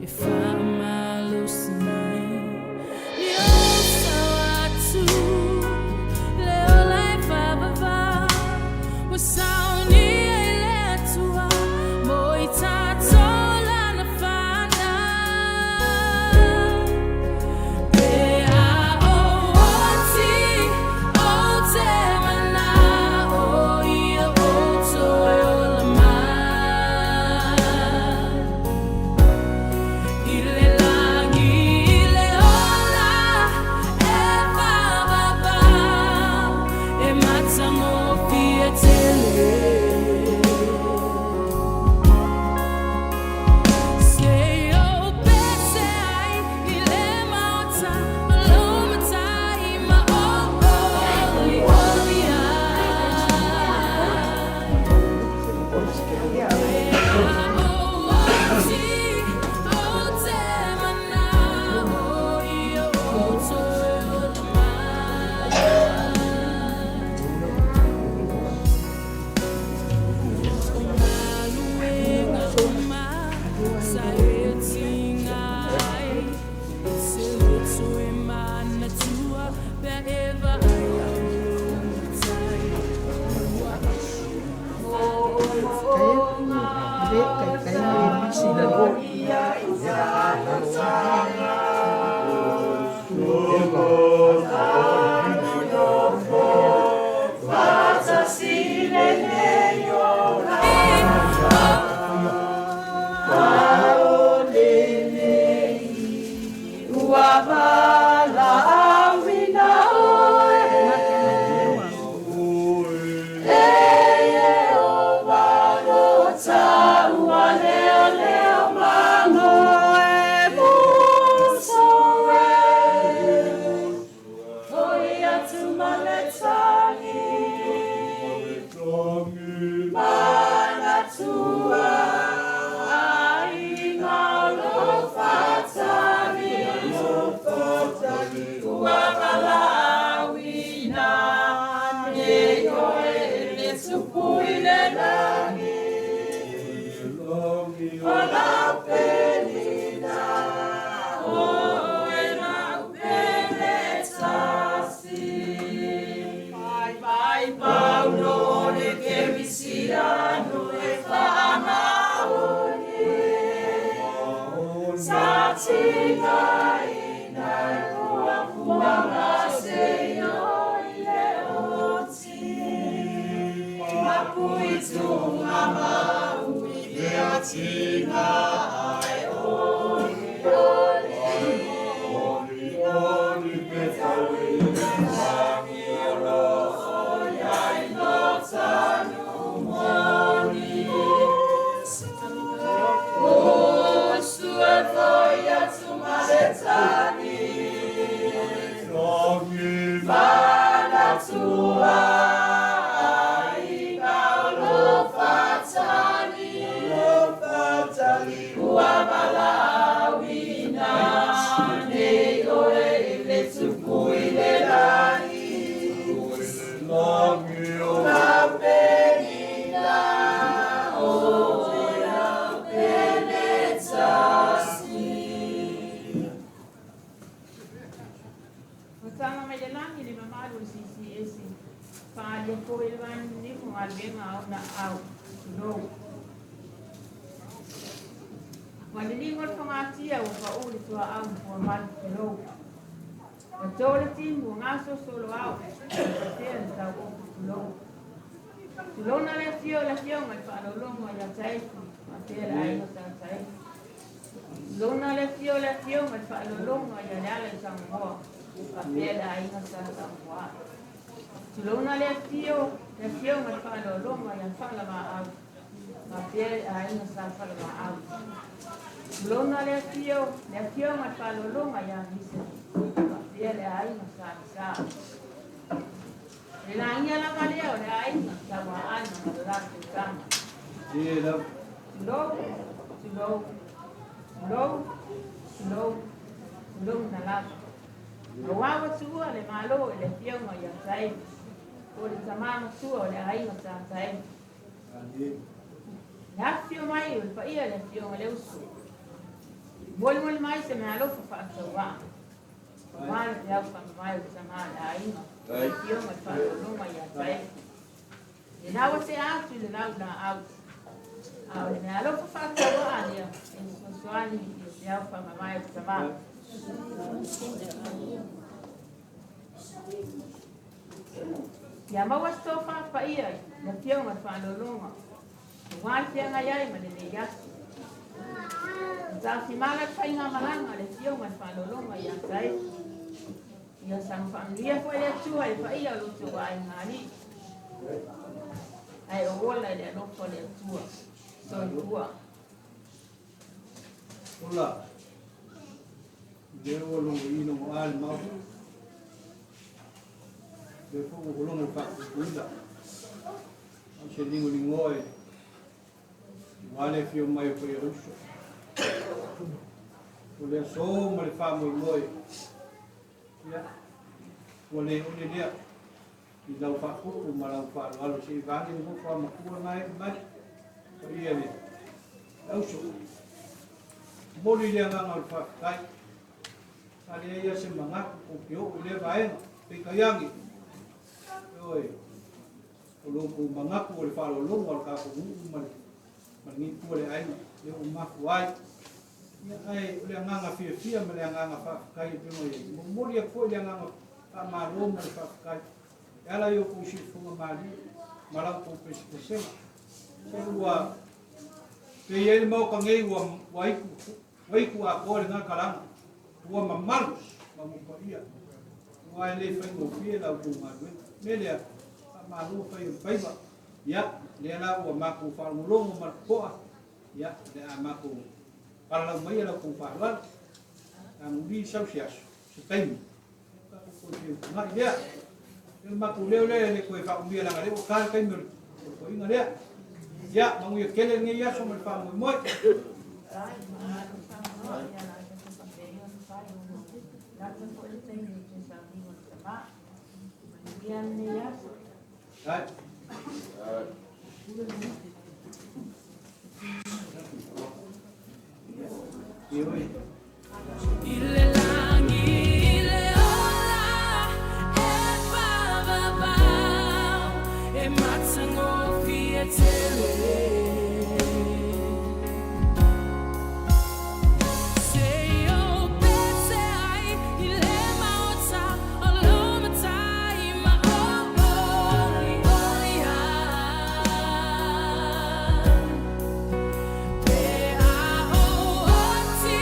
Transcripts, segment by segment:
E faamalosi mai Ni ou sao atu Le ola e faavavau Ua saunia i le Atua Mo i tatou lana fanau Pe a ou oti ou te mana'o ia ou toe ola mai I le lagi i le ola e faavavau E matagofie tele Se i ou pese ai i le maota o lou Matai ma ou olioli ai Pe a ou oti ou te mana'o ia ou toe ola mai. O galuega uma sa e tiga ai, E te loto e manatua pe a e vaai au lou Matai. Ua Ua taga mai le lagi le mamalu o le Silisili Ese, faaalia foi le vaanimunimu o galuega a ona aao, tulou. Ua liligo le fogatia ua pau le tuaau ma fuamalu, tulou. Ua to le timu ua gasolosolo ao, ua faapea le tauopo, tulou. Tulouna le afio o le afioga i le Faalologo ia Taefu, faapea le aiga sa Taefu. Tulouna le afio o le afioga i le Faalologo ia Lealaitangoa, faapea le aiga sa Tangoa. Tulouna le afio le afioga i le Faalologo ia Faalavaau, faapea le aiga sa Faalavaau. Tulouna le afio le afioga i le Faalologo ia Misa, faapea le aiga sa Misa. Le lagia lava lea o le aiga Tauaana ma le latou tama. Tulou, tulou, tulou, tulou, tulouna lava. Aua ua tuua le Malo i le afioga ia Taefu, po o le tama matua o le aiga sa Taefu. Le afifio mai o le paia i le afioga i le uso, Molimoli mai se meaalofa faatauvaa aua le feau faamavae o le tama a le aiga, le Afioga i le Faaaloaloga ia Taefu. Lena ua tea atu i le laulaau, a o le meaalofa faatauvaa lea e fesoasoani i le feau faamavae o le tama. Ia maua se tofa paia i le Afioga i le Faaaloaloga aua le feagai ai ma lenei aso. Matafimala le faigamalaga a le Afioga i le Faaaloaloga ia Taefu. Ia saga faamanuia foi le Atua i le paia o lo outou aiga alii. Ae ou ola i le alofa o le Atua. Soifua. Ola, lea ua logoina ua a le Maota. Lea foi ua logo le faapuipuiga. O se ligoligoa e aua le afio mai o paia uso. O le aso ma le faamoemoe, ia, ua le ole lea i lau faapupu ma lau faaaloalo se i vage le nofo a matua na e mai. Paia le auso. Momoli le agaga o le faafetai. Sa leai lava se manatu ou te oo i lea vaega. Peitai ane, ioe, o lo outou manatu o le faaaloaloga o le tatou nuu ma le ma lenei itu o le aiga, lea ua mafua ai. Ia, ae o le agaga fiafia ma le agaga faafetai e pei ona i ai, e momoli atu foi le agaga faamalo ma le faafetai e ala i outou siufofoga malie ma la outou pesepesega. Se ua pei ai le Maota nei ua ua itu ua itu atoa lena talaga, ua mamalu ma ua paia, aua e le faigofie la outou galuega. O le mea lea, faamalo fai o le faiva. Ia, lea la ua matou faalogologo ma le totoa, ia, o le a matou palalau maia la outou faaaloalo. Amuli sau se aso, se taimi, ia tatou toe feutagai lea. Ia le matou leo lea e le toe faaumia leaga o lea ua ta le taimi o le toeaina lea. Ia, manuia tele lenei aso ma le faamoemoe. Ai. Ioe. I le lagi, i le ola, e pavavau, e matagofie tele. Se i ou pese ai i le maota o lo matai ma o olioli ai. Pe a ou oti.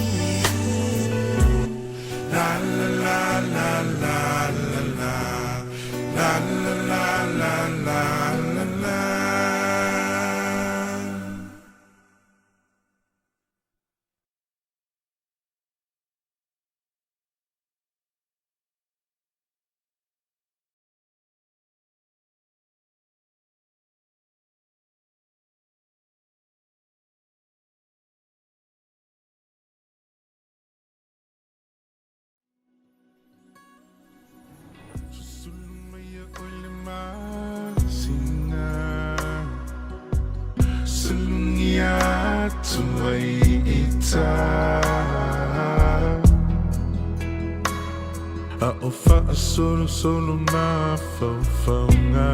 atu ai ita. A o faasolosolo mafaufauga.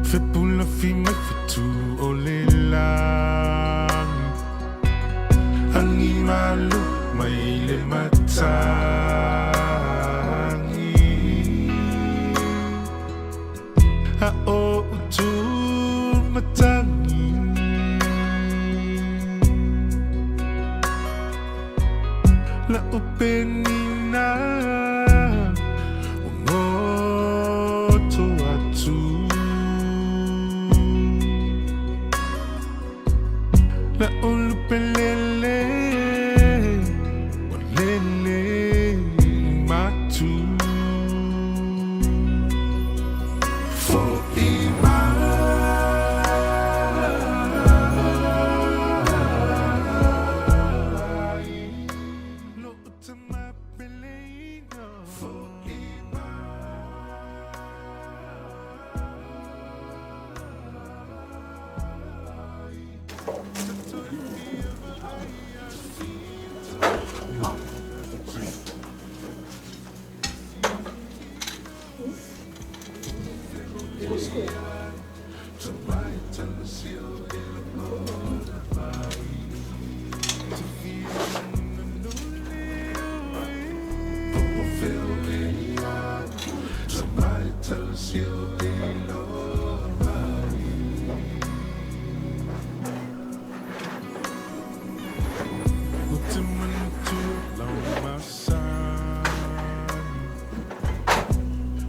Fepulafi mai fetu o le lagi. Agi malu mai le matagi. A o utu matagi. La upenina o goto atu. La ulupelele o lele matu. Fo'i mai Lo utama peleina. Fo'i mai.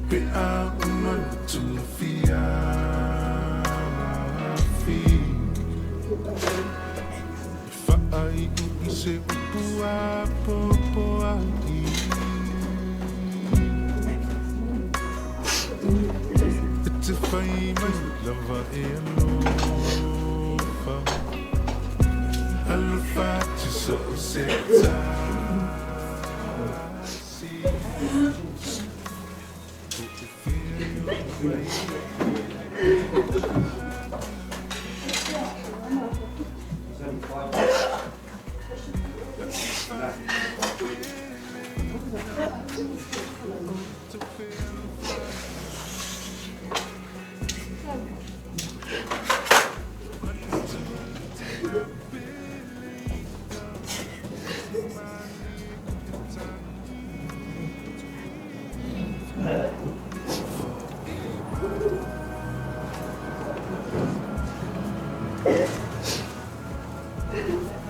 Pe a uma tu fia fi. Faai u i se upu a popo ai. E te whai mai lava e alofa. Alofa te so se tasi.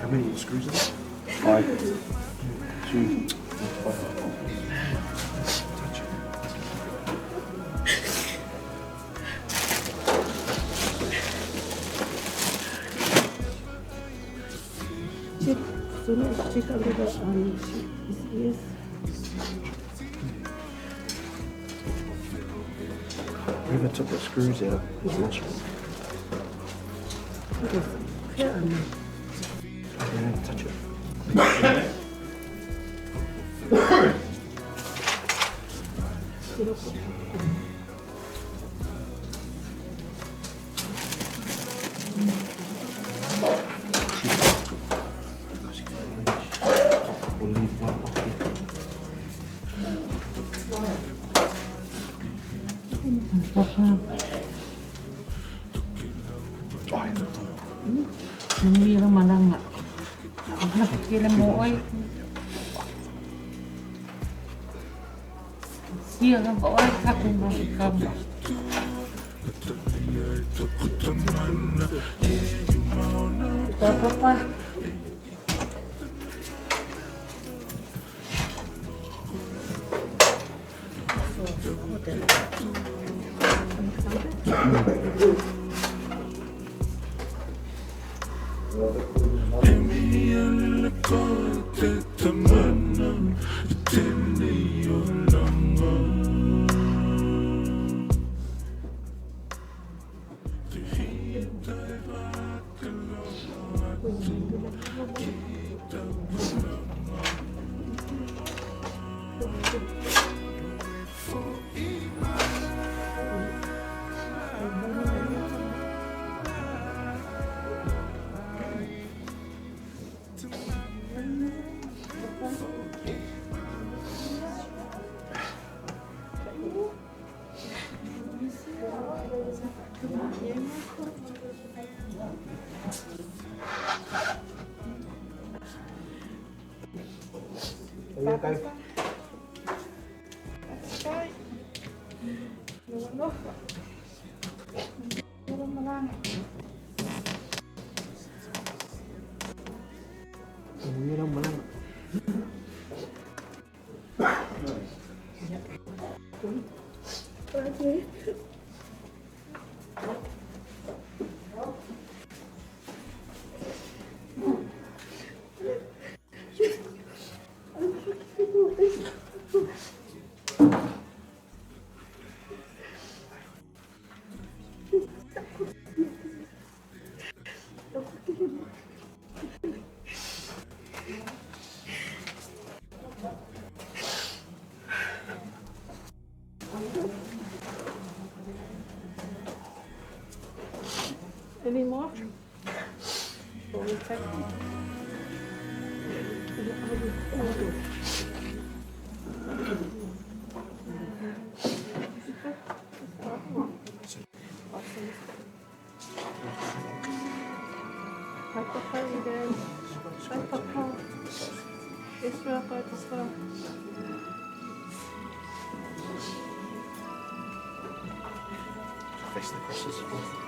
How many screws are there? 5, 2, 5. Touch it. Check, so let's check a little on his ears. Whoever took the screws out has lost one. What is it? Yeah, touch it. We'll leave one off here. Oh, yeah. Mira malanga. Kila mo ay. Siya lang ba ay kakong kam. Papa pa. Any more? Or we take them? Face the crosses.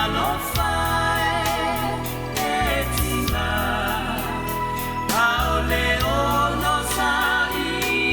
Alofa e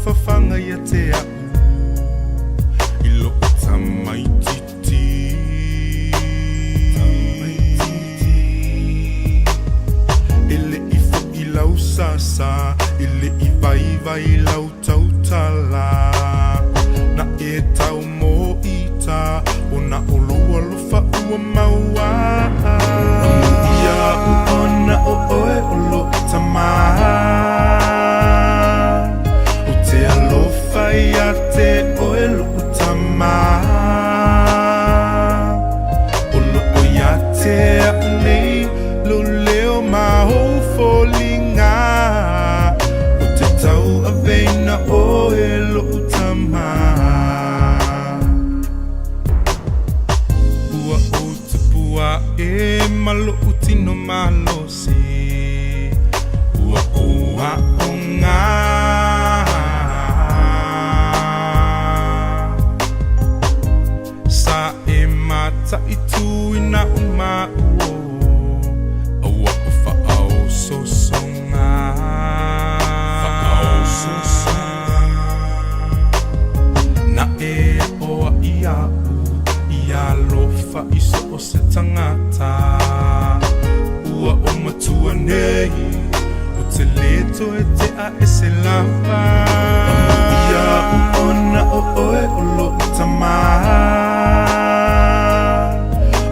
mafafaga ia te a'u i lo'u tamaititi. E le'i fo'i lau sasa, e le'i vaivai lau tautala, na e tau mo'ita ona o lou alofa ua maua. Amuia a'u ona o oe o lo'u tamā, o te alofa ia te oe lo'u tamā, o lo'o ia te a'u nei lou leo ma ou foliga, o te tauaveina oe lo'u tamā. Ua ou tupu a'e ma lo'u tino malosi, ua ou a'oga sa e mataituina o ma'u o ua o fa'aososoga. Na e a'o a'i a'u ia alofa i so o se tagata, ua o matua nei o te lē toe te'a e se lava. Amuia a'u ona o oe o lo'u tamā,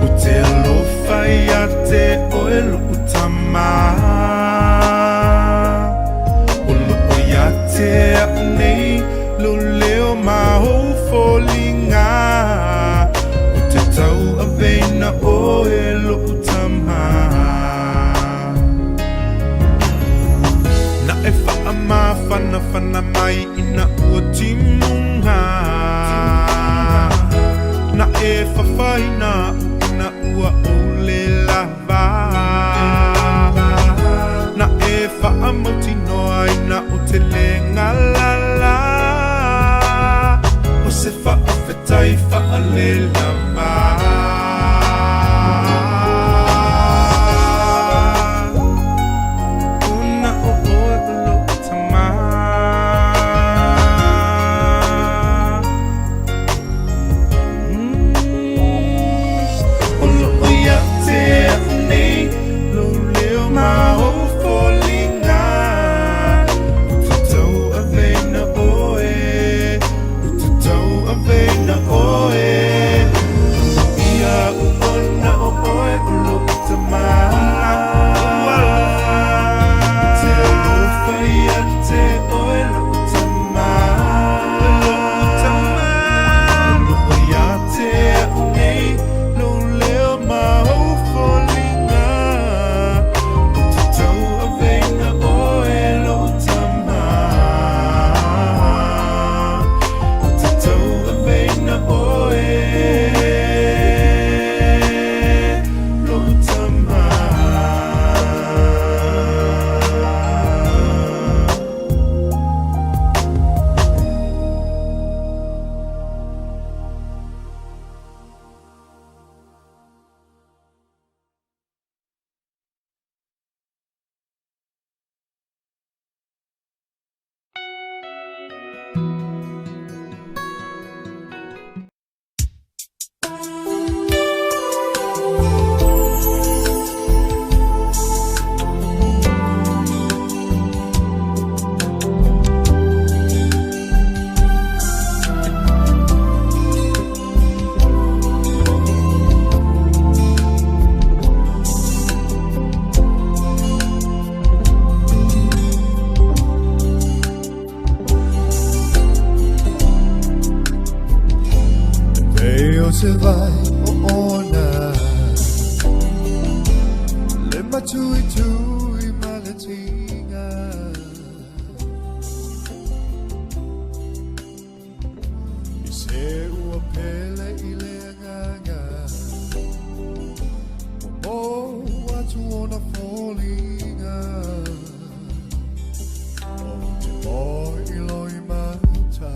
o te alofa ia te oe lo'u tamā, o lo'o ia te a'u nei lou leo ma ou foliga, o te tauaveina oe lo'u tamā. Na e fa'amafanafana mai ina ua timuga, na e fafaina a'u ina ua ou lē lava, na e fa'amautinoa ina o te lē galala, o se fa'afetai fa'alelava. Ona o oe o lo'u tamā. O lo'o ia te a'u nei lou leo ma ou foliga, o te tauaveina oe, o te tauaveina oe. Amuia a'u ona o oe o lo'u tamā, te alofa ia te oe lo'u tamā, o lo'o ia te a'u nei lou leo ma ou foliga, o te tauaveina oe lo'u tamā, o te tauaveina oe lo'u tamā. E o se vai o ona Le matui tui ma le tinga I se ua pele i le agaga Ua mo atu ona foliga O te mo i loi mata.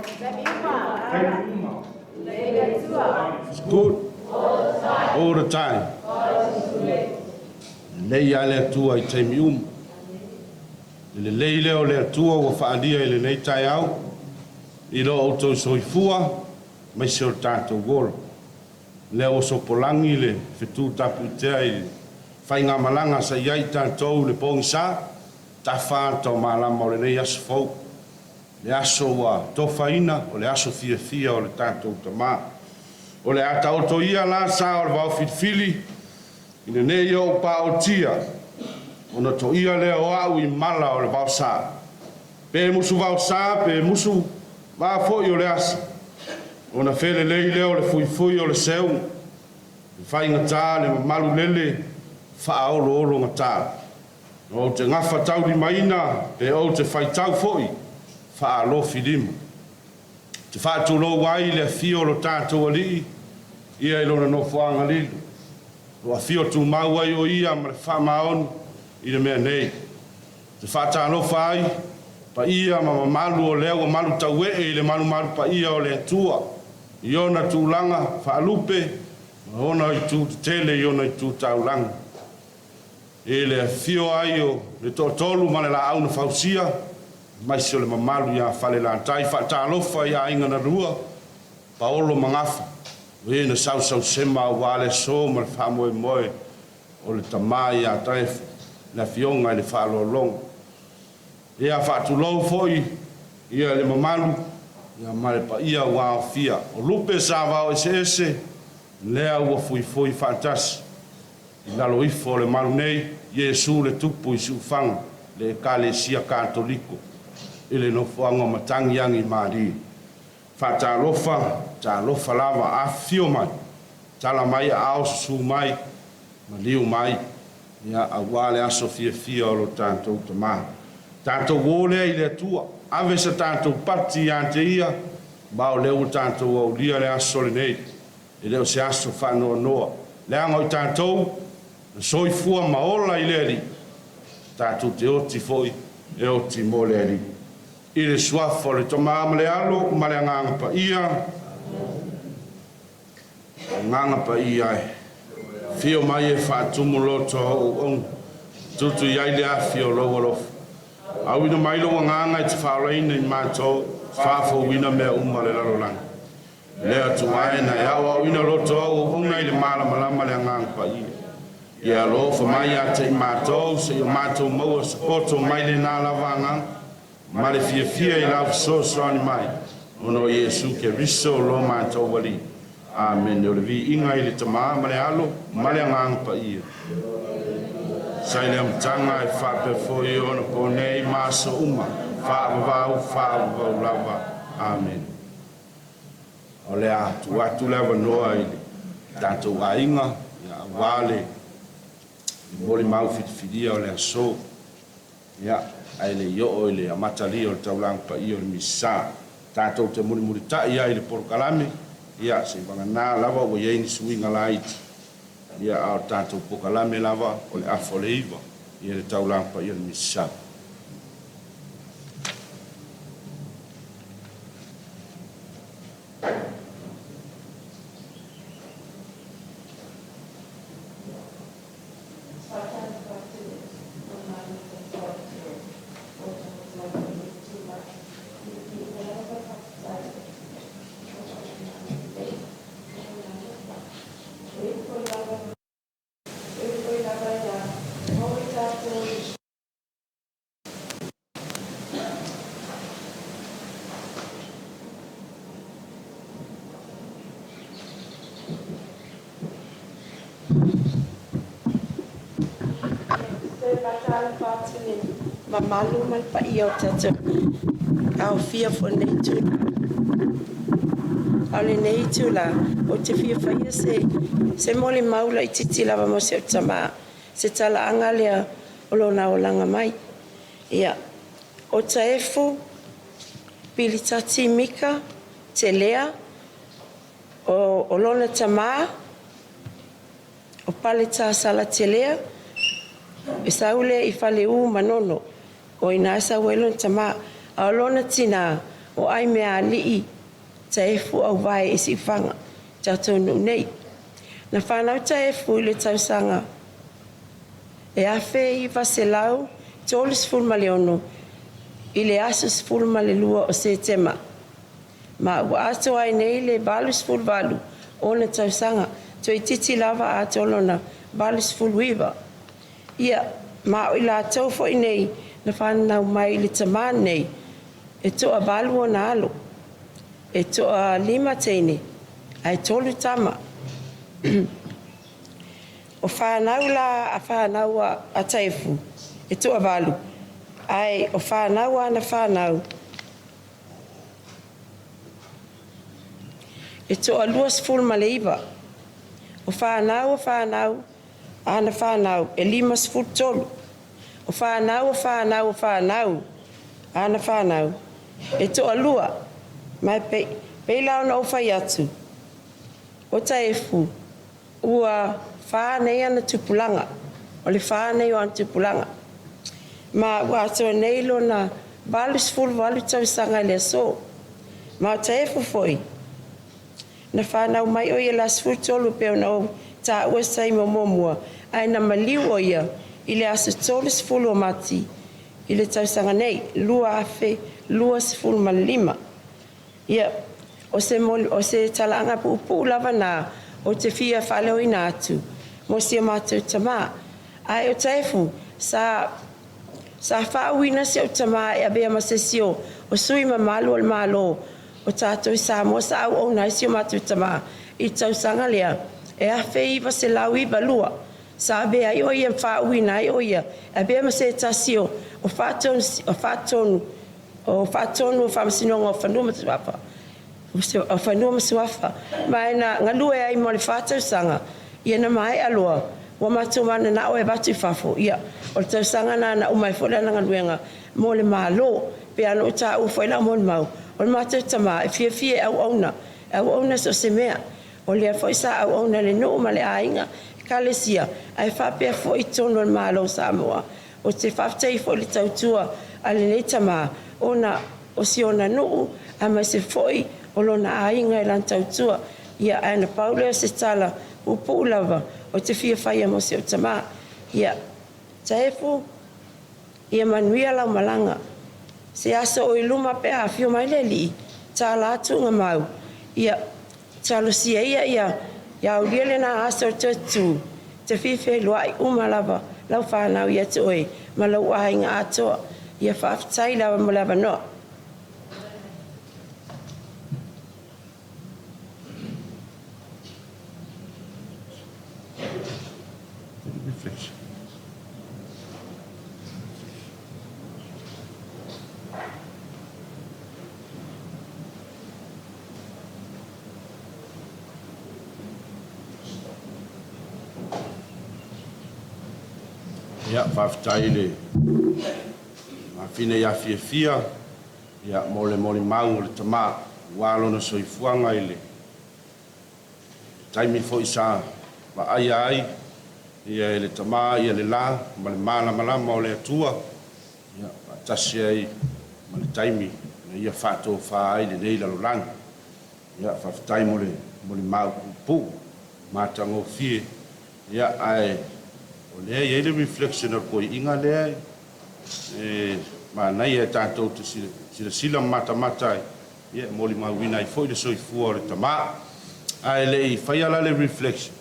Taimi uma. It's good. All the time. Lelei lava le Atua i taimi uma. Le lelei lea o le Atua ua faaalia i lenei taeao i lo outou soifua aemaise o le tatou ola. Lea ua sopolagi le fetu tapuitea i le faigamalaga sa i ai i tatou i le pogisa, tafa ata o malama o lenei aso fou. Le aso ua tofaina o le aso fiafia o le tatou Tama. O le a taoto ia la sa o le vaofilifili ina ne i ou paotia, ona toia lea o au i mala o le vaosa. Pe musu vaosa pe musu va foi o le asa, ona felelei lea o le fuifui o le seuga, le faigata le mamalu lele faaoloologata. Ou te gafataulimaina pe ou te faitau foi faalofilima. Ou te faatulou ai i le afio o lo tatou Alii ia i Lona nofoaga lilo. O lo o afio tumau ai o Ia ma le faamaoni i le mea nei. Ou te faatalofa ai paia ma mamalu o lea ua malutauee i le malumalu paia o le Atua i ona tulaga faalupe ma ona itu tetele i ona itu taulaga. I le afio ai o le Toatolu ma le Laau na Fausia, aemaise o le mamalu ia Falelatai, faatalofa i aiga na lua, Paolo ma Gafa, o e na sausausema aua le aso ma le faamoemoe o le tama ia Taefu, le Afioga i le Faaaloaloga. Ia faatulou foi ia le mamalu ia ma le paia ua aofia o lupe sa vao eseese lea ua fuifui faatasi I lalo ifo o le malu nei, Iesu le Tupu i Siufaga, le Ekalesia Katoliko, i le nofoaga o Matagiagi Malie. Faatalofa, talofa lava, afifio mai, tala mai aao susu mai, maliu mai, ia, aua le aso fiafia o lo tatou Tama. Tatou o lea i le Atua, ave sa tatou pati ia te Ia, ma o lea ua tatou aulia le aso lenei. E le o se aso faanoanoa, leaga o i tatou na soifua ma ola i le Alii, tatou te oti foi e oti mo le Alii. I le Suafa o le Tama ma le Alo ma le Agaga Paia, Agaga Paia e, afio mai e faatumu loto a ou auauna, tutu i ai le afi o lou alofa. Auina mai lou Agaga e te faaolaina i matou, faafouina mea uma o le lalolagi. Le Atua e na e aoaoina loto au auauna i le malamalama le Agaga Paia. Ia alofa mai ia te i matou, seia matou maua se poto mai lena lava Agaga, ma le fiafia i lau fesoasoani mai, ona o Iesu Keriso lo matou Alii. Amene. O le viiga i le Tama ma le Alo ma le Agaga Paia. Sa i le amataga e faapea foi ona po nei ma aso uma, faavavau, faavavau lava. Amene. O le a tuu atu le avanoa i le tatou aiga aua le molimau filifilia o le aso, ia, ae le i oo i le amatalia o le taulaga paia o le Misa. Tatou te mulimulitai ai i le polokalame, ia, seivagana lava ua i ai ni suiga laiti, ia, a o le tatou polokalame lava o le afa o le 9, ia, le taulaga paia o le Misa. Toe faatalofa atu i le mamalu ma le paia o tatou aofia foi i lenei itula. A o lenei itula, ou te fia faia se, se molimau laitiiti lava mo si ou tama, se talaaga lea o lona olaga mai. Ia, o Taefu, Pilitati Mika, Telea, o, o lona tama, o Paletasala Telea, e sau lea i Faleu Manono, o i ina e sau ai lona tama. A o lona tina, O Aimealii Taefu Auvae i Siufaga, tatou nuu nei. Na fanau Taefu i le tausaga e 1936 i le aso 12 o Setema, ma ua atoa ai nei le 88 ona tausaga, toeitiiti lava atoa lona 89. Ia, ma o i latou foi nei na fananau mai i le tamā nei, e toavalu ona alo, e toalima teine ae tolu tama. O fanau la a fanau a Taefu e toavalu, ae o fanau a ana fanau e toa-29. O fanau a fanau a ana fanau e 53. O fanau a fanau a fanau a ana fanau e toalua. Ma e pei la ona ou fai atu, o Taefu ua fa nei ana tupulaga, o le fa nei o ana tupulaga. Ma ua atoa nei lona 88 tausaga i le aso. Ma o Taefu foi, na fanau mai o ia i le aso 13 e pei ona ou taua i se taimi o muamua, ae na maliu o ia i le aso 30 o Mati i le tausaga nei 2025. Ia, o se, o se talaaga puupuu lava lena ou te fia faaleoina atu mo si o matou tamā. Ae o Taefu, sa faauuina si ou tamā e avea ma se isi o sui mamalu o le Malo o tatou i Samoa. Sa auauna ai si o matou tamā i le tausaga lea e 1992. Sa avea ai o ia ma faauuina ai o ia e avea ma se tasi o Faatonu o Faamasinoga o Fanua ma Suafa, ma na galue ai mo le 4 tausaga. Ia na maea loa ua matou mananao e avatu i fafo. Ia, o le tausaga lena na uma ai foi lana galuega mo le Malo. E pei ona ou taua foi lau molimau, o le matou tamā e fiafia e auauna, e auauna i so o se mea. O lea foi sa auauna i le nuu ma le aiga, Ekalesia, ae faapea foi i totonu o le Malo o Samoa. Ou te faafetai foi i le tautua a lenei tamā ona o si ona nuu aemaise foi o lona aiga i lana tautua. Ia, ae na pau lea o se tala puupuu lava ou te fia faia mo si ou tamā. Ia, Taefu, ia manuia lau malaga. Se aso o i luma pe a afio mai le Alii, tala tuugamau, ia talosia ia ia aulia lena aso o le toe tutū, te fia feiloai uma lava lau fanau ia te oe ma lou aiga atoa. Ia faafetai lava mo le avanoa. Reflection. Ia, faafetai i le mafine ia Fiafia, ia, mo le molimau o le tamā aua lona soifuaga i le taimi foi sa vaaia ai ia e le tamā ia le la ma le malamalama o le Atua, ia, faatasi ai ma le taimi na ia faatofā ai lenei lalolagi. Ia, faafetai mo le molimau puupuu matagofie. Ia, ae o lea e i ai le reflection o le toeaina lea e manaia e tatou te silasila ma matamata ai, ia, e molimauina ai foi le soifua o le tamā. Ae le i faia la le reflection,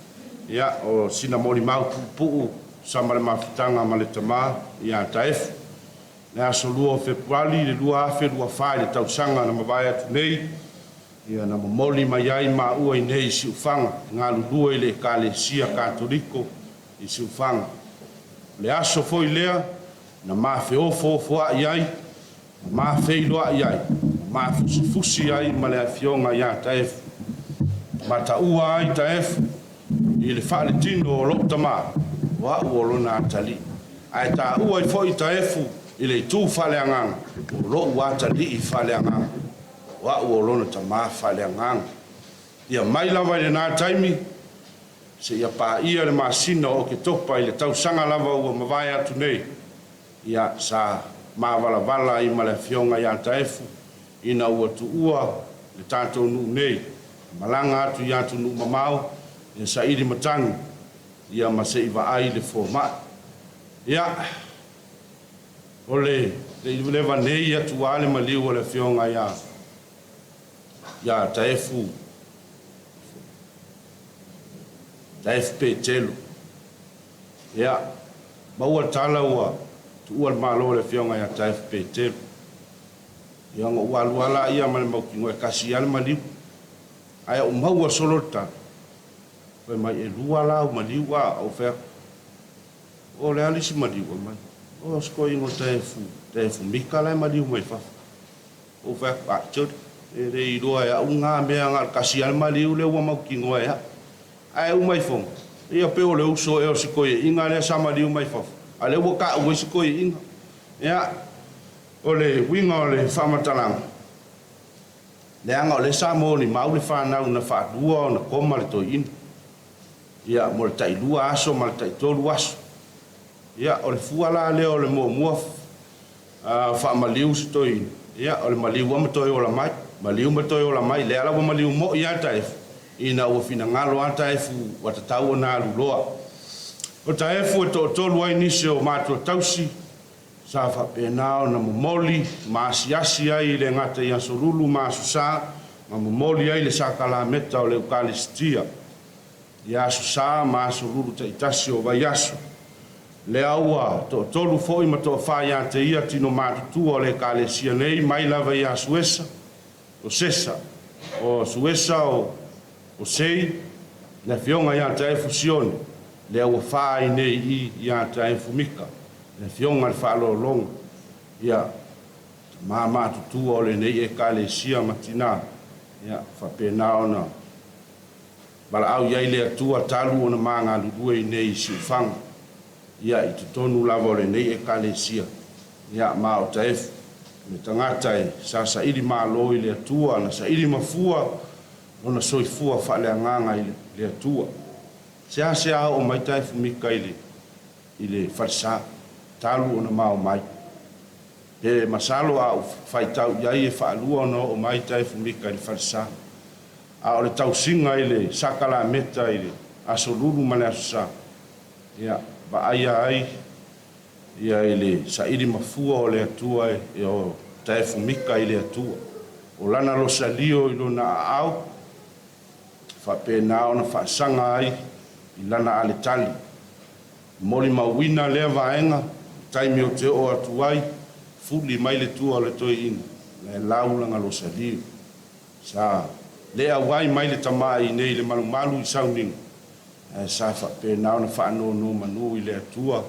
ia, o sina molimau puupuu sa ma le mafutaga ma le tamā ia Taefu. Le aso 2 o Fepuari i le 2024 i le tausaga na mavae atu nei, ia, na momoli mai ai maua i nei i Siufaga, e galulue i le Ekalesia Katoliko i Siufaga. O le aso foi lea na ma feofoofoai ai, na ma feiloai ai, na ma fusifusi ai ma le afioga ia Taefu. Ma taua ai Taefu i le faaletino o lou tamā, o au o lona atalii. Ae taua ai foi Taefu i le itu faaleagaga, o lou atalii faaleagaga, o au o lona tamā faaleagaga. Ia mai lava i lena taimi, seia paia le masina o Oketopa i le tausaga lava ua mavae atu nei, ia, sa mavalavala ai ma le afioga ia Taefu. ina ua tuua le tatou nuu nei, malaga atu i atunuu mamao, ia saili matagi, ia ma se i vaai le fomai. Ia, o le leva nei atu lava le maliu o le Afioga ia ia Taefu, Taefu Petelo. Ia, maua le tala ua tuua le Malo e le Afioga ia Taefu Petelo. Ia ona ou alu lava laia ma le mautinoa e tasi lava le maliu. Ae ou maua solo le tala, fai mai e lua la au maliu a, ou fai atu, o le a le isi maliu? Fai mai, o si toeaina o Taefu, Taefu Mika la e maliu mai fafo. Ou fai atu, a, e le iloa e au na mea na o le tasi lava le maliu lea ua mautinoa e au. Ae uma ifo, ia pei o le uso ea o si toeaina lea sa maliu mai fafo, a o lea ua taua ai si toeaina. Ia, o le uiga o le faamatalaga, leaga o lea sa molimau le fanau na faalua ona koma le toeaina, ia, mo le tailua aso ma le taitolu aso. Ia, o le fua la lea o le muamua faamaliu si toeaina, ia, o le maliu lava ma toe ola mai, maliu ma toe ola mai. Lea la ua maliu moi lava Taefu, ina ua finagalo lava Taefu ua tatau ona alu loa. O Taefu e toatolu ai nisi o matua tausi sa faapena ona momoli ma asiasi ai i le gata i Aso Lulu ma Aso Sa, ma momoli ai le sakalameta o le Eukalisitia i Aso Sa ma Aso Lulu taitasi o vaiaso. Lea ua toatolu foi ma toafa ia te ia tino matutua o le Ekalesia nei mai lava ia Suesa, o Sesa, o Suesa, o Osei, le afioga ia Taefu Sione, lea ua fa ai nei i i ia Taefu Mika, le afioga i le Faaaloaloga, ia, tama matutua o lenei Ekalesia ma tina, ia, faapena ona valaau i ai le Atua talu ona ma galulue i nei i Siufaga, ia, i totonu lava o lenei Ekalesia, ia, ma o Taefu, le tagata e sa saili malo i le Atua, na saili mafua lona soifua faaleagaga i le Atua. Seasea oo mai Taefu Mika i le, i le falesa, talu ona mao mai. Pe masalo a ou faitau i ai e faalua ona oo mai Taefu Mika i le falesa. A o le tausiga i le sakalameta i le Aso Lulu ma le Aso Sa, ia, vaaia ai ia i le saili mafua o le Atua e o Taefu Mika i le Atua. O lana losalio i lona aao, faapena ona faasaga ai i lana aletali. Molimauina lea vaega, taimi ou te oo atu ai, fuli mai le tua o le toeaina, la e lau lana losalio. Sa le auai mai le tama i inei i le malumalu i sauniga, ae sa faapena ona faanonomanu i le Atua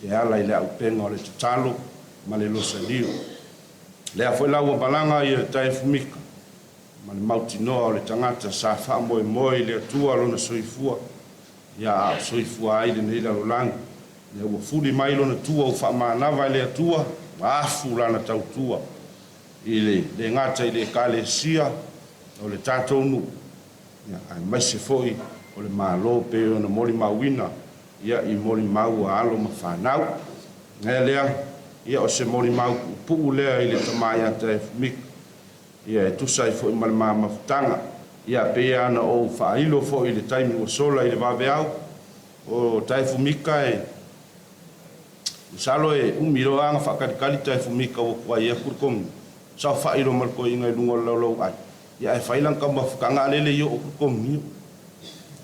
e ala i le auupega o le tatalo ma le losalio. Lea foi la ua malaga ia Taefu Mika ma le mautinoa o le tagata sa faamoemoe i le Atua lona soifua, ia a o soifua ai lenei lalolagi. Lea ua fuli mai lona tua ua faamanava e le Atua, ua afu lana tautua i le le gata i le Ekalesia o le tatou nuu, ia, aemaise foi o le Malo pei ona molimauina, ia, i molimau a alo ma fanau. Mea lea, ia, o se molimau puupuu lea i le tama ia Taefu Mika, ia, e tusa ai foi ma le ma mafutaga. Ia, pei lava ona ou faailo foi i le taimi ua sola i le vaveao, o Taefu Mika e, Masalo e umi loa ana faatalitali Taefu Mika ua tuai atu le komi, saofai loa ma le toeaina i luga o le laulauai, ia ae fai lana taumafataga a lele i oo atu le komi.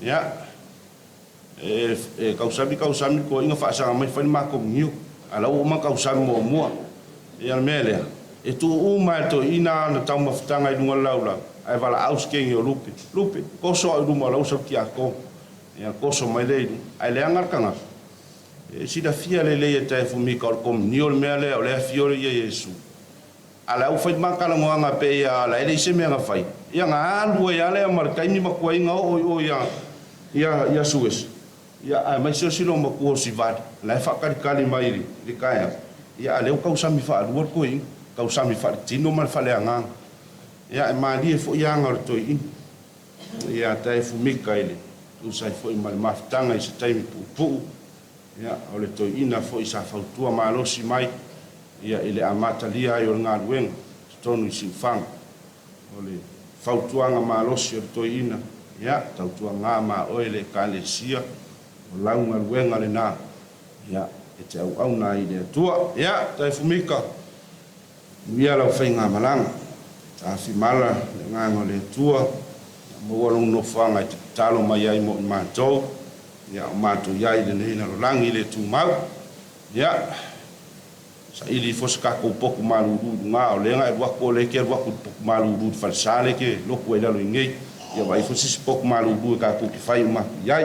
Ia, e, e tausami tausami le toeaina faasaga mai fai le ma komunio, a o la ua uma ona tausami muamua. Ia o le mea lea, e tuu uma e le toeaina ana taumafataga i luga o le laulau, ae valaau si kegi o Lupe, Lupe, toso au i luma o lau sau tiakono. Ia, toso mai lea i luga. Ae leaga le tagata. E silafia lelei e Taefu Mika o le komunio le mea lea, o le afio lea ia Iesu. A la ua fai ma talanoaga pei a la e leai se mea na fai. Ia na alu ai lava lea ma le taimi ma tuaiga oo i o ia ia ia Suesa. Ia aemaise o si loomatua o Sivali, la e faatalitali mai i le taeao. Ia a lea ua tausami faalua le toeaina, tausami faaletino ma le faaleagaga. Ia e malie foi aga o le toeaina. Ia Taefu Mika i le tusa ai foi ma le mafutaga i se taimi puupuu, ia, o le toeaina foi sa fautua malosi mai, ia, i le amatalia ai o le galuega. totonu i Siufaga. O le fautuaga malosi a le Toeaina, ia, tautuana ma oe le Ekalesia, o lau galuega lena, ia, e te auauna ai i le Atua. Ia, Taefu Mika, manuia lau faigamalaga. Tafimala le Agaga o le Atua, ia maua lou nofoaga e te tatalo mai ai mo i matou, ia, o matou i ai i lenei lalolagi le tumau. Ia, saili ifo se tatou potu malulu i luga, o lea na e alu atu, o lea e te alu atu i le potu malulu i le falesa lea e te lotu ai i lalo i nei. Ia vaai ifo se isi potu malulu e tatou te fai uma atu i ai.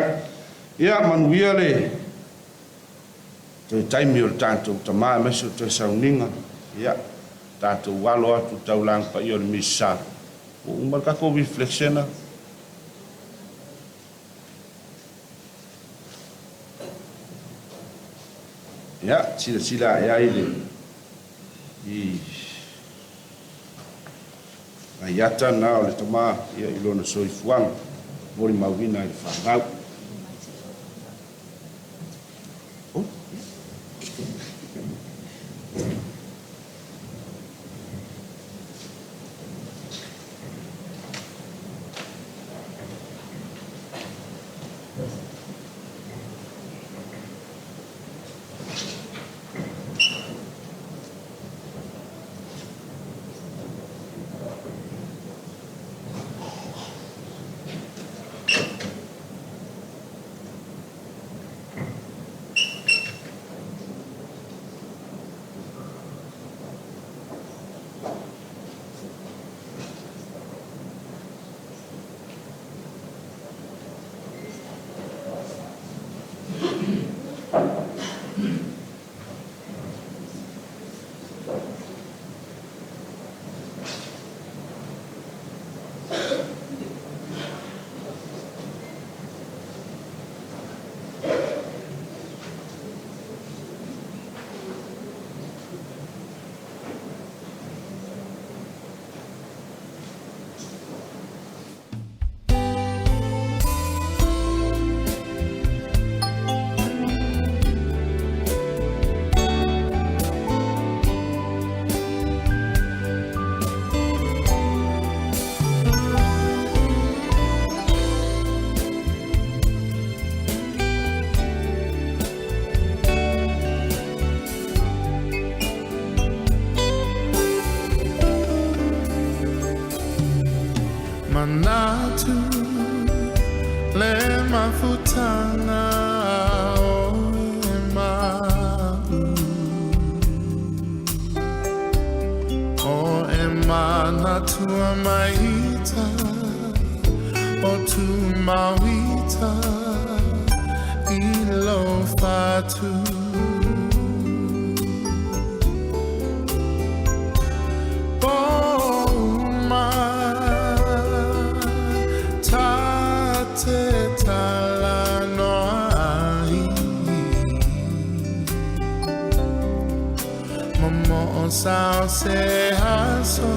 Ia, manuia le toe taimi o le tatou tama aemaise o le toe sauniga. Ia, tatou alo atu i le taulaga paia o le Misa. Ua uma le tatou reflection. Ia, silasila ae ai le i nai ata na o le tama ia i lona soifuaga molimauina i le fanau. Oh, Manatu le mafutaga o e ma'u O e manatua maita O tumauita i lou fatu Pouma ta te talanoa ai Momo'o sao se aso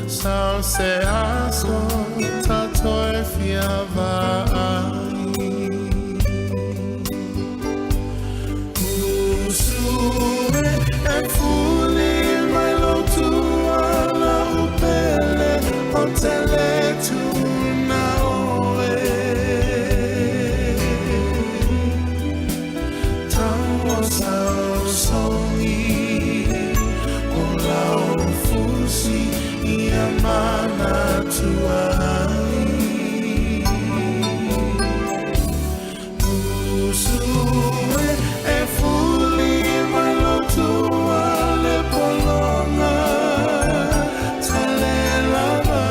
Sao se aso ta toe fia vaai Usu e fuli mai lou tuala o pele o te le tuna oe Tau o sau sogi o lau fusi ia manatua ai Usu e e fuli mai lou tua le pologa tale lava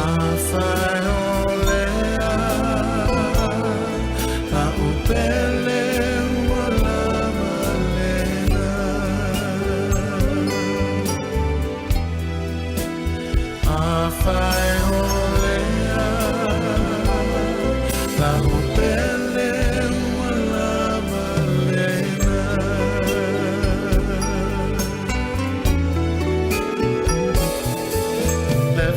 Afai o lea la'u pele ua lava lena Afai o lea la'u pele ua lava lena Le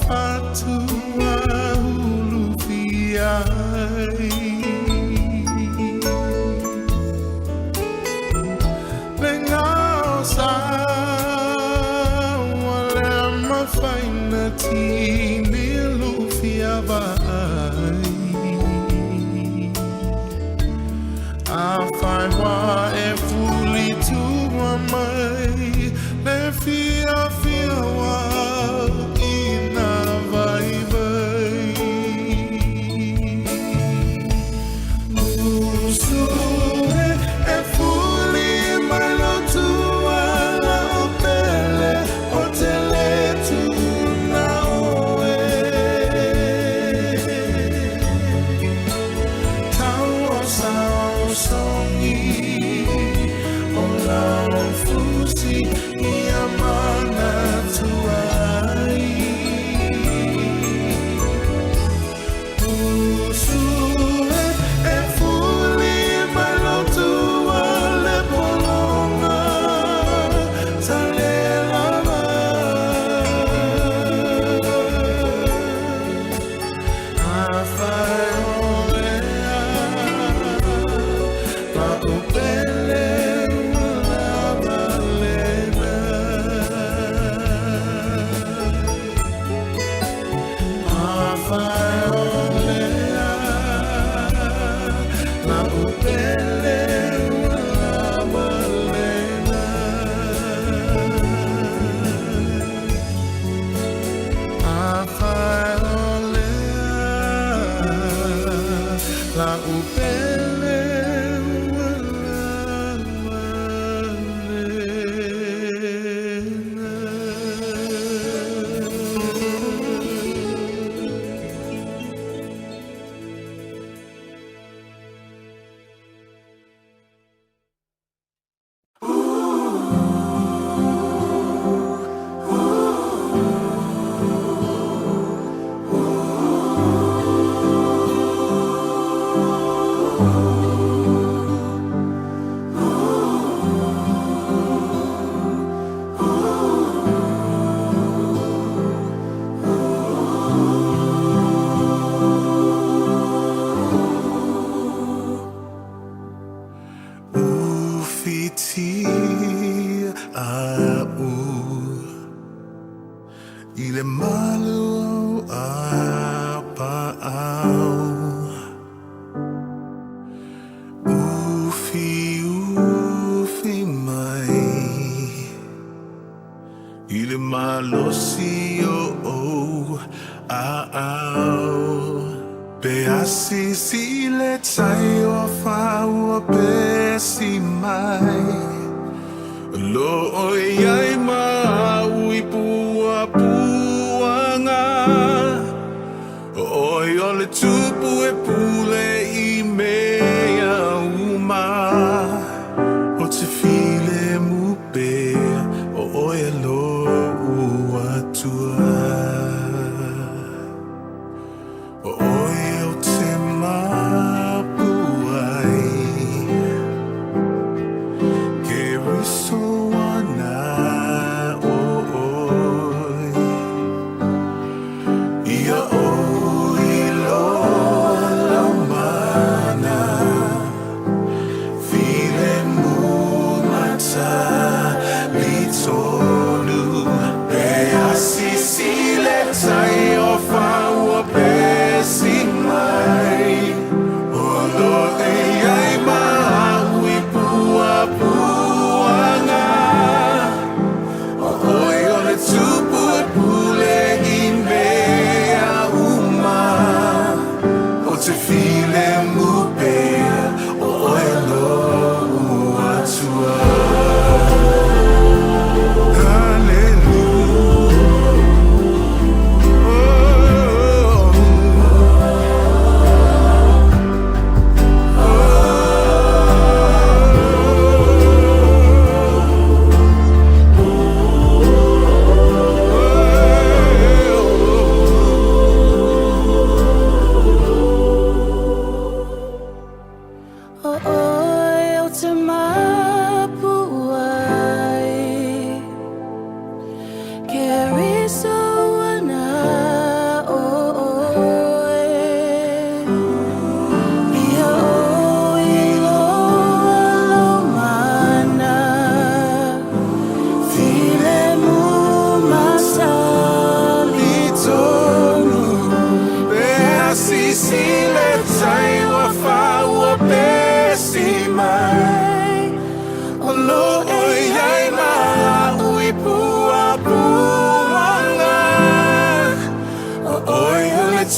fatu a ai. Le ngao sa ua le mafaina tini lufia vaai. Afai ua e fuli tua mai le fiafia ua ina vaivai. Usu e, e fuli mai lou tua lau pele o te lē tuuna oe. Tau o saosaogi o lau fusi ia manatua ai. Usu e, e fuli mai lou tua le pologa sa le lava. Afai o lea lau pele ua lava lena. Afai o lea lau pele ua lava lena. Afai o lea lau pele ua lava lena. Ufiti a u i le malu o a paau. Ufi ufi mai i le malosi o ou aao. Pe asisi le tai o afa ua pesi mai. Lo o iai ma au i puapuaga. Oi o le tupu e pule i mea uma. O te filemu pea o oe e lo'u Atua. O oe o te mapu ai. Keriso ana o oe. Ia ou iloa lau mana. Filemu matalitonu. Pe asisi le tai o afa ua pesi mai. O lo e iai ma au i puapuaga. O oe o le tupu e pule i mea uma. O te filemu pea o oe lo'u Atua. Hallelujah.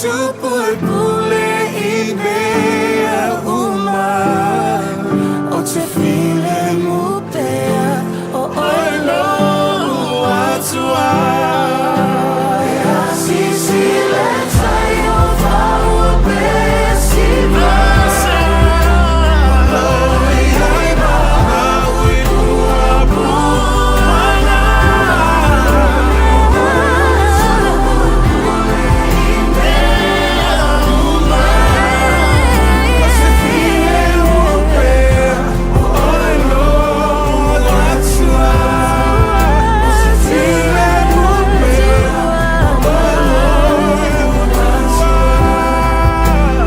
tupu e pule i mea uma. Ou te filemu pea o oe lou Atua. E asisi le tai o fau ua pesi mai. O lo o i ai ma au i puapuaga. O se filemu pea o oe lou Atua. O se filemu pea o oe lou Atua.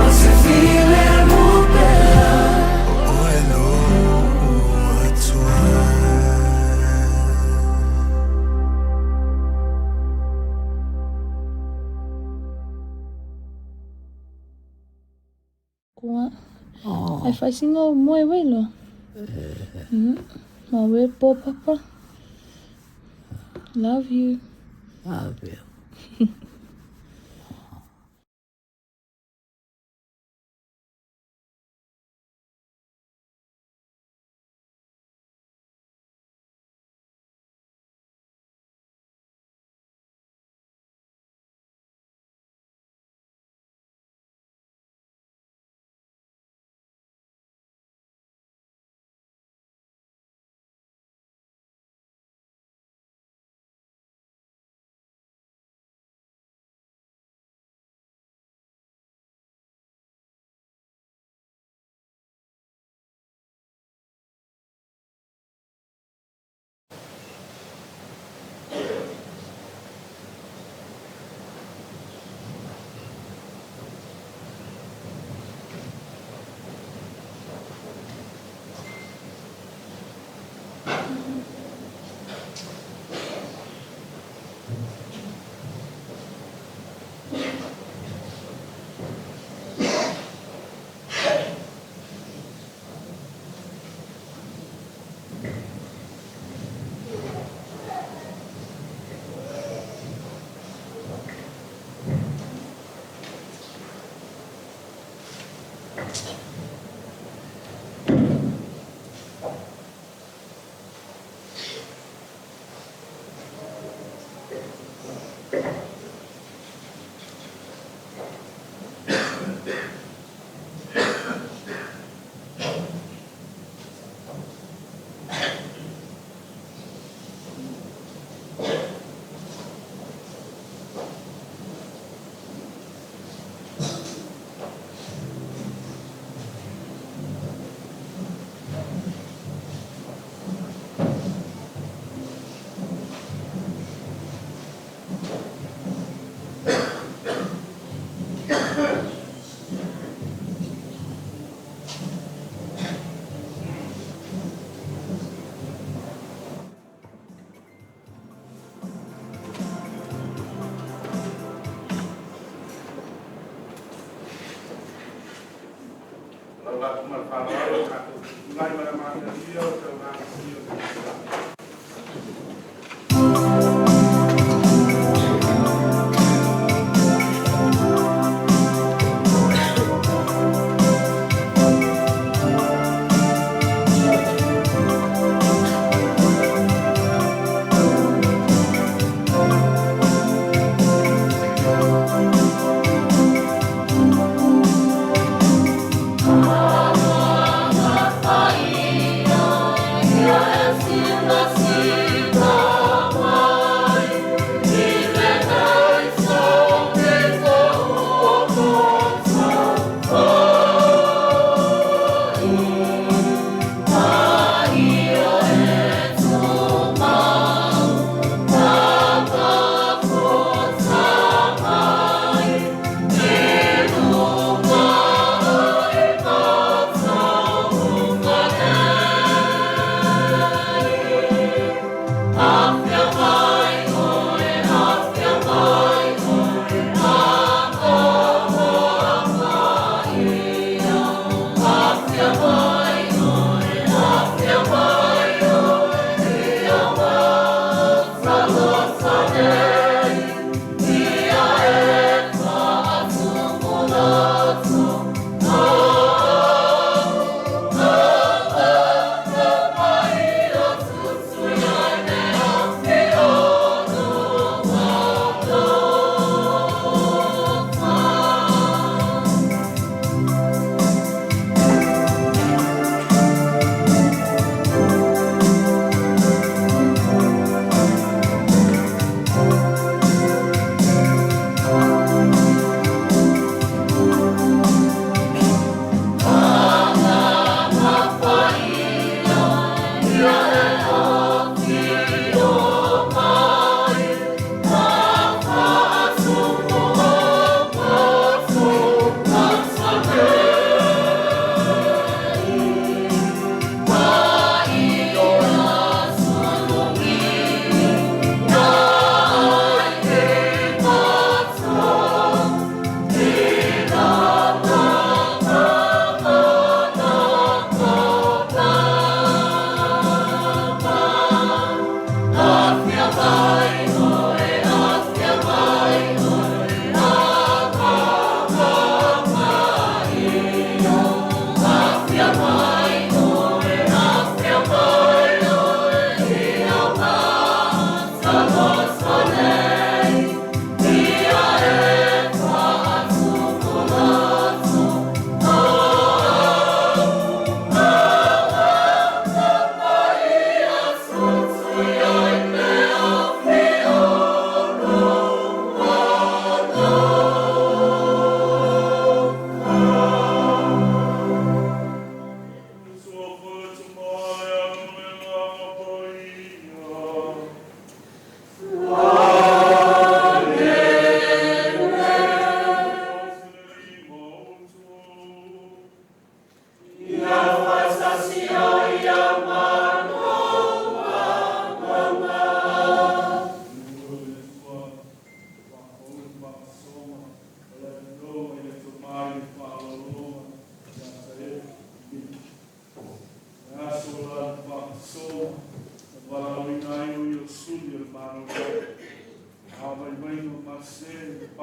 O se filemu pea o oe lou Atua. Kua. Ai fai singa o moe wei lo. Ma we po papa. Love you. Love you. Lauga atu ma le faaaloalo i tatou tulai ma le amatalia o taulaga o le Ia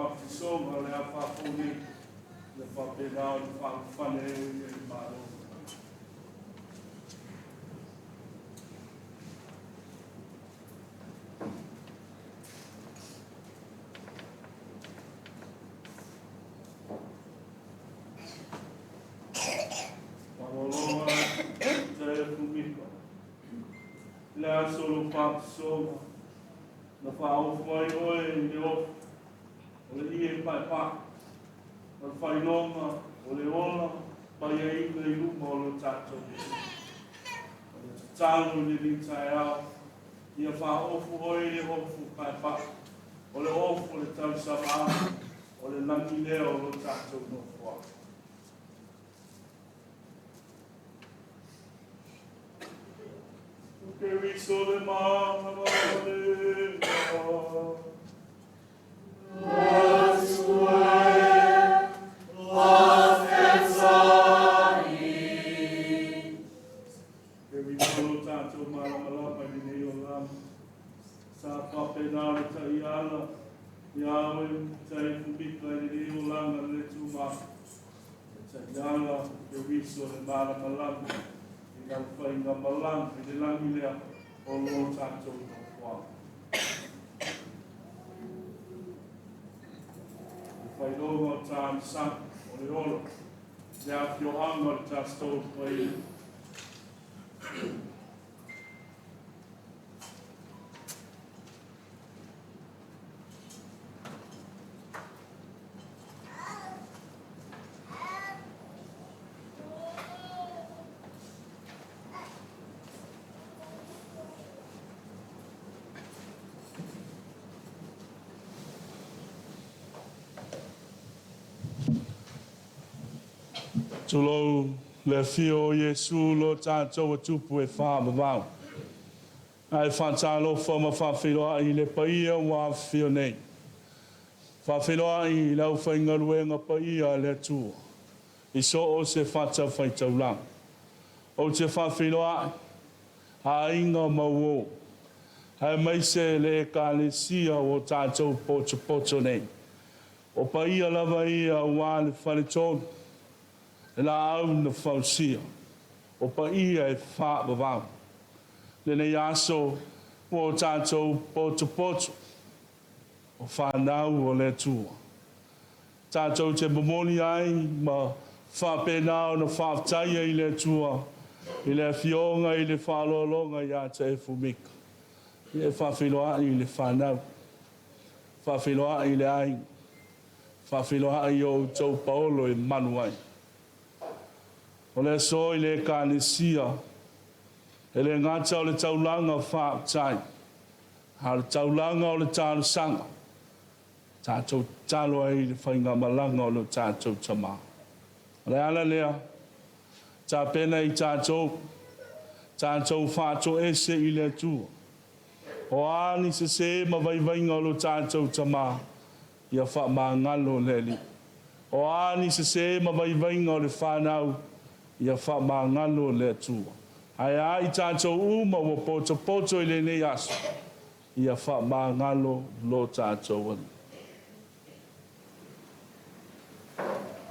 fa'apatisoga o le a fa'afou nei ia fa'apena ona fa'aulufale ai o ia i le Malo. Fa'aloaloga Taefu Mika i le aso o lou fa'apatisoga na fa'aofu ai oe i le ofu o le ie pa'epaʻe ma le faailoga o le ola paiaina i luma o lo tatou Atua. O le tatalo i lenei taeao, ia faaofu oe i le ofu paepae, o le ofu o le tausavaa, o le lagi lea o lo tatou nofoaga. O Keriso le malamalamaga. Keriso lo tatou malamalama i lenei olaga. Sa faapena le taiala ia oe Taefu Mika i lenei olaga le tumau. Le taiala o Keriso le malamalama i lau faiga malaga i le lagi lea o lo tatou nofoaga. Le failoga o talosaga o le ola, le afioaga o le Tastow Paia. Tulou le afio o Iesu lo tatou Tupu e faavavau. Ae faatalofa ma faafeiloai i le paia ua afifio nei. Faafeiloai i le aufaigaluega paia a le Atua i so o se fatafaitaulaga. Ou te faafeiloai aiga ma uō, aemaise le Ekalesia ua tatou potopoto nei. O paia lava ia aua le Faletolu, le laau na fausia, o paia e faavavau. Lenei aso ua o tatou potopoto, o fanau o le Atua. Tatou te momoli ai ma faapena ona faafetaia i le Atua i le afioga i le faaaloaloga ia Taefu Mika. E faafeiloai i le fanau, faafeiloai i le aiga, faafeiloai i o outou paolo e malu ai. O le aso i le Ekalesia, e le gata o le taulaga faafetai, a o le taulaga o le talosaga, tatou tatalo ai i le faigamalaga o lo tatou tama. O le ala lea, tapena i tatou, tatou faatoese i le Atua. O a ni sesē ma vaivaiga o lo tatou tama, ia faamagalo le Alii. O a ni sesē ma vaivaiga o le fanau, ia faamagalo le Atua. Ae a i tatou uma ua potopoto i lenei aso, ia faamagalo lo tatou Alii.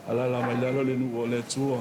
Alaala mai lalo le nuu o le Atua.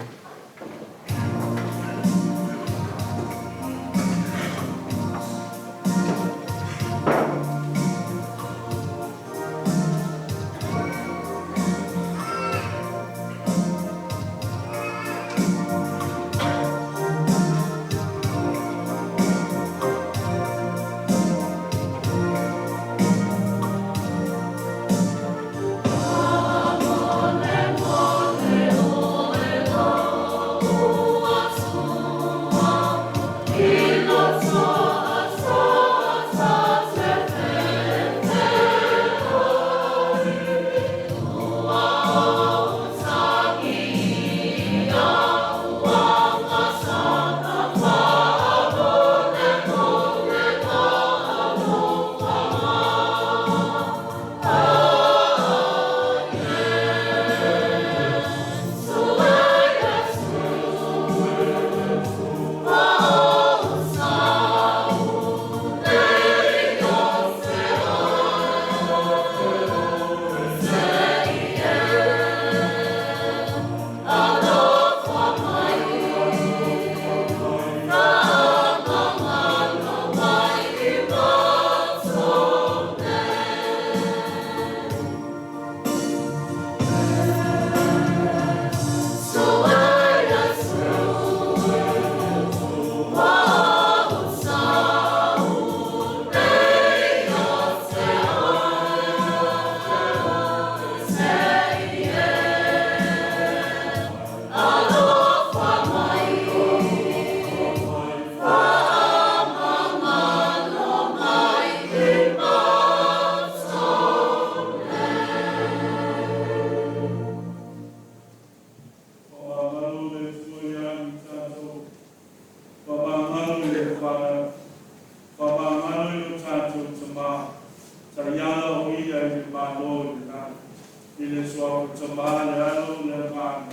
I le Suafa o le Tama, le Alo, le Agaga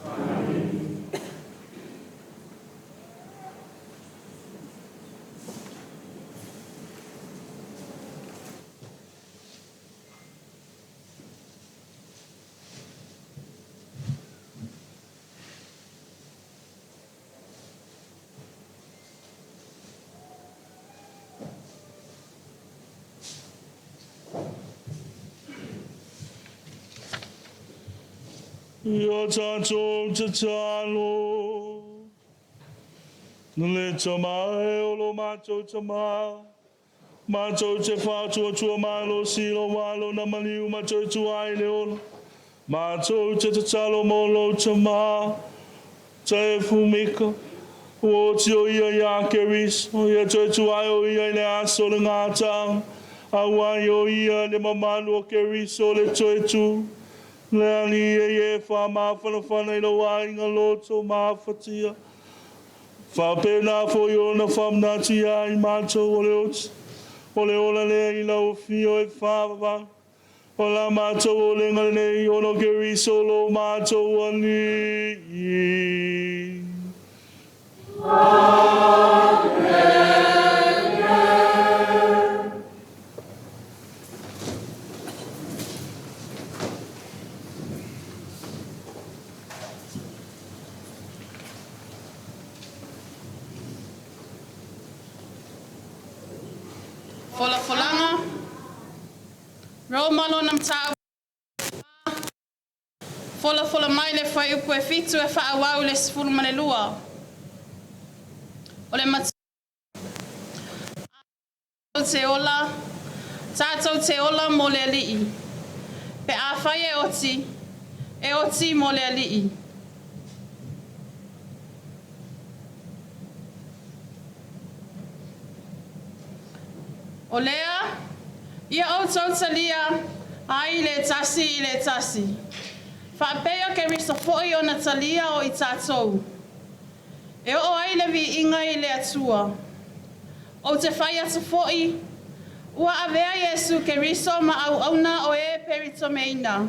Paia. Ia tatou tatalo. Le Tama e o lo matou Tama, matou te faatuatua malosi i lou Alo na maliu ma toe tua ai le ola. Matou te tatalo mo lou Tama, Taefu Mika, ua oti o ia iā Keriso, ia toe tua ai o ia i le aso o le gataaga, auai o ia le mamalu o Keriso le toe tu. Le Alii e ia e faamafanafana i lou aiga loto mafatia. Faapena foi ona faamanatu ia i matou o le oti, o le ola lea i lau afio e faavavau. O la matou olega lenei ona o Keriso lo matou Alii. Folafolaga, Roma lona mataupu 4, folafola mai le fuaiupu e 7 e faaauau i le 12. O le Matua te ola, tatou te ola mo le Alii. Pe afai e oti, e oti mo le Alii. O lea, ia outou talia ai le tasi i le tasi, faapei o Keriso foi ona talia o i tatou, e oo ai le viiga i le Atua. Ou te fai atu foi, ua avea Iesu Keriso ma auauna o e peritomeina.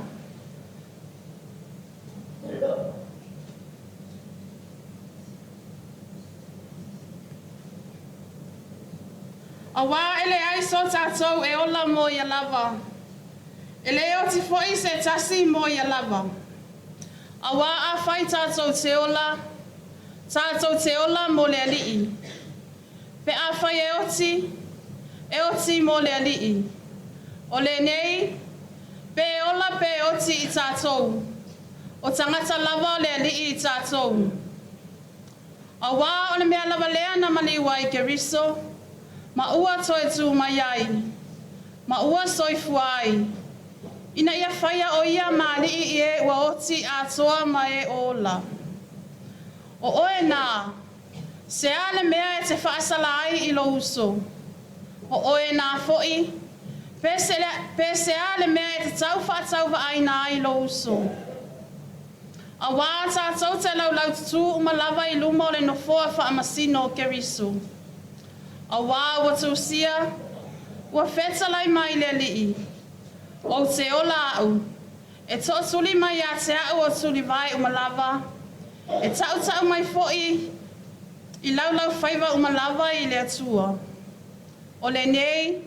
Auā e leai so tatou e ola mo ia lava, e lē oti foi se tasi mo ia lava. Auā afai tatou te ola, tatou te ola mo le Alii. Pe afai e oti, e oti mo le Alii. O lenei, pe ola pe oti i tatou, o tagata lava o le Alii i tatou. Auā o le mea lava lea na maliu ai Keriso, ma ua toe tū mai ai, ma ua soifua ai, ina ia faia o ia ma Alii i e ua oti atoa ma e o ola. O oe nā, se a le mea e te faasala ai i lou uso? O oe nā foi, pe se, pe se a le mea e te tau faatauvaaina ai lou uso? Auā tatou te laulaututū uma lava i luma o le nofoa faamasino o Keriso. Auā ua tusia, ua fetalai mai le Alii, Ou te ola au, e tootuli mai ia te au o tulivae uma lava, e tautau mai foi i laulaufaiva uma lava i le Atua. O lenei,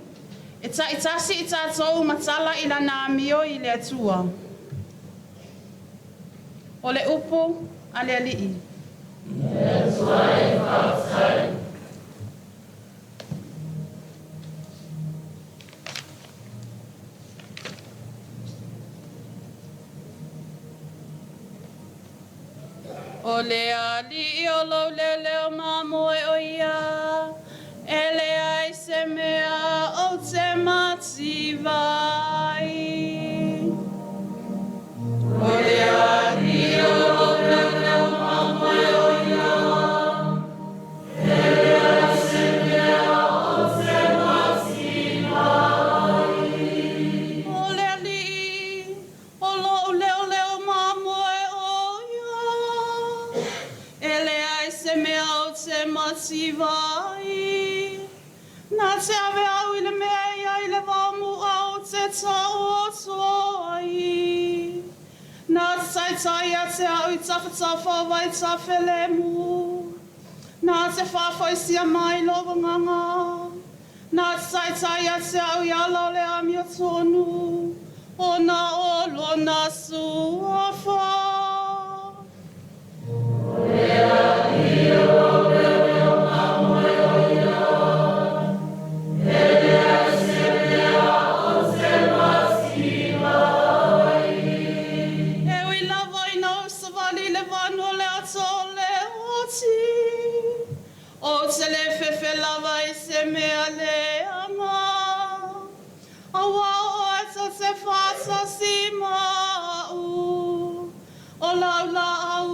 e taitasi i tatou ma tala i lana amio i le Atua. O le upu a le Alii. O le Alii o lou leoleo mamoe o ia, e leai se mea ou te mativa ai. O le Alii o lou leoleo mamoe o ia, e leai se mea ou te mativa ai. O le Alii o lou leoleo mamoe o ia, e leai se mea ou te mativa ai. Na te ave au i le mea e i ai le vaomu'a ou te taoto ai. taitai ia te au i tafatafa o Vaitafelemu, nā te faafoisia mai lou agaga, nā te taitai ia te au i ala o le amiotonu, ona o Lona Suafa. E ui lava ina ou savali i le vanu o le ata o le oti, ou te le fefe lava i se mea leaga, auā o oe tou te faatasi ma a'u, o lau lā'au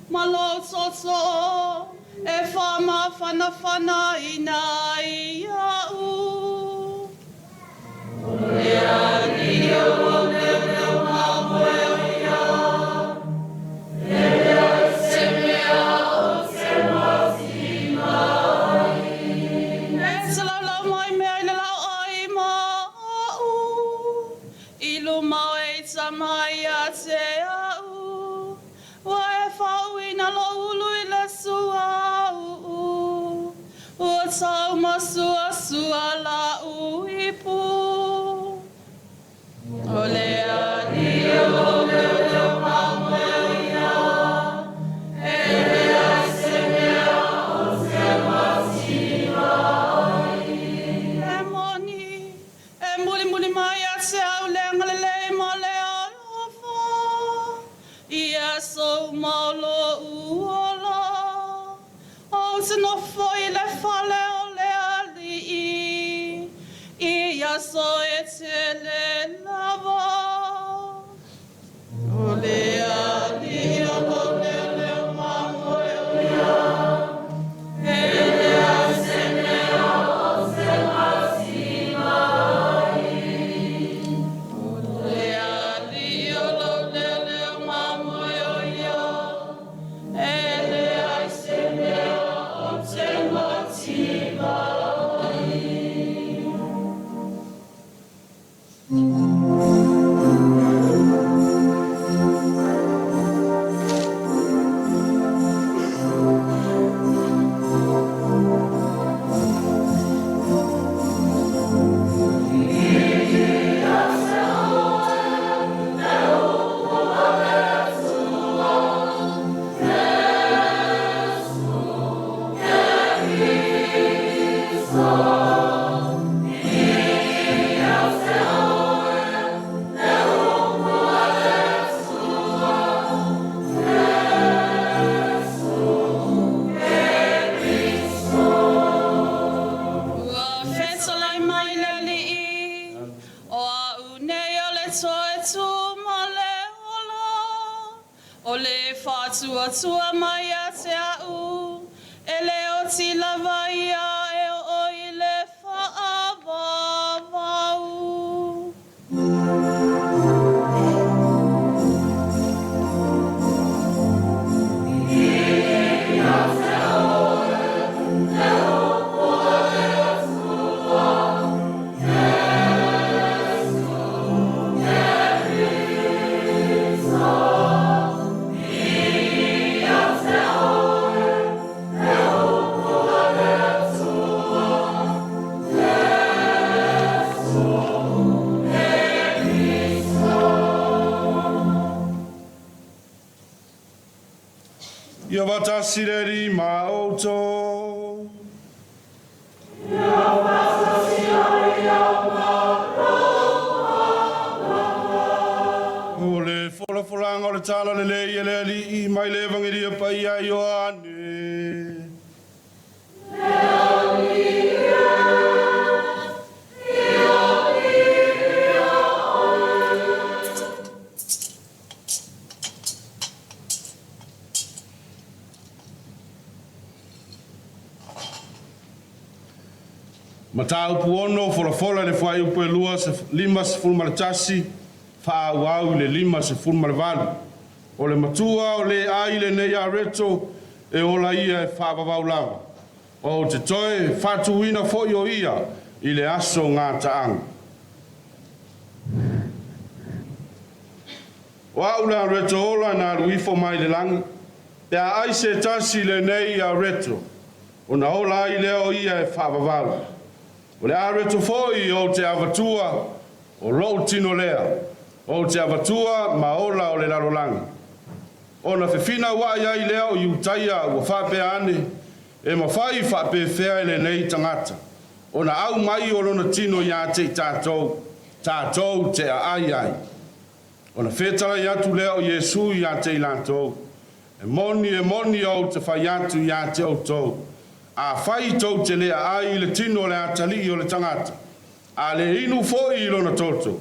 ma lou tootoo e faamafanafanaina ai iaʻu. E te laulau mai mea i le lao'ai ma a'u, i luma o e tama ia te a'u, ua e faauuina lo'u ulu i le suau'u, ua taumasuasua la'u ipu. O le Alii o lou leoleo mamoe o ia, e leai se mea ou te mativa ai. E moni, e mulimuli mai ia te au le agalelei ma le alofa, i aso uma o lo'u ola, ou te nofo i le fale o le Alii, i aso e tele lava. O le Alii o lou leoleo mamoe o ia, e leai se mea ou te mativa ai. O le Alii o lou leoleo mamoe o ia, e leai se mea ou te mativa ai. Ua fetalai mai le Alii, o a'u nei o le toe tu ma le ola, o le faatuatua mai ia te a'u, e le oti lava ia e oo i le faavavau. Ia faatasi le Alii ma outou. O le folafolaga o le Tala Lelei a le Alii mai le Evagelia Paia a Ioane. Mataupu 6, Folafola i le fuaiupu e 21 faaauau i le 58. O le matua o le ai lenei areto e ola ia e faavavau lava. Ou te toe faatuina foi o ia i le aso gataaga. O a'u le areto ola na alu ifo mai le lagi, pe a ai se tasi i lenei areto, ona ola ai lea o ia e faavavau. O le areto foi ou te avatua, o lo'u tino lea, ou te avatua ma ola o le lalolagi. Ona fefinaua'i ai lea o Iutaia ua faapea ane, E mafai faapefea e lenei tagata ona aumai o lona tino iā te i tatou, tatou te aai ai? Ona fetalai atu lea o Iesu iā te i latou, E moni, e moni ou te fai atu iā te outou, afai tou te le aai i le tino o le atalii o le tagata, a le inu foi i lona toto,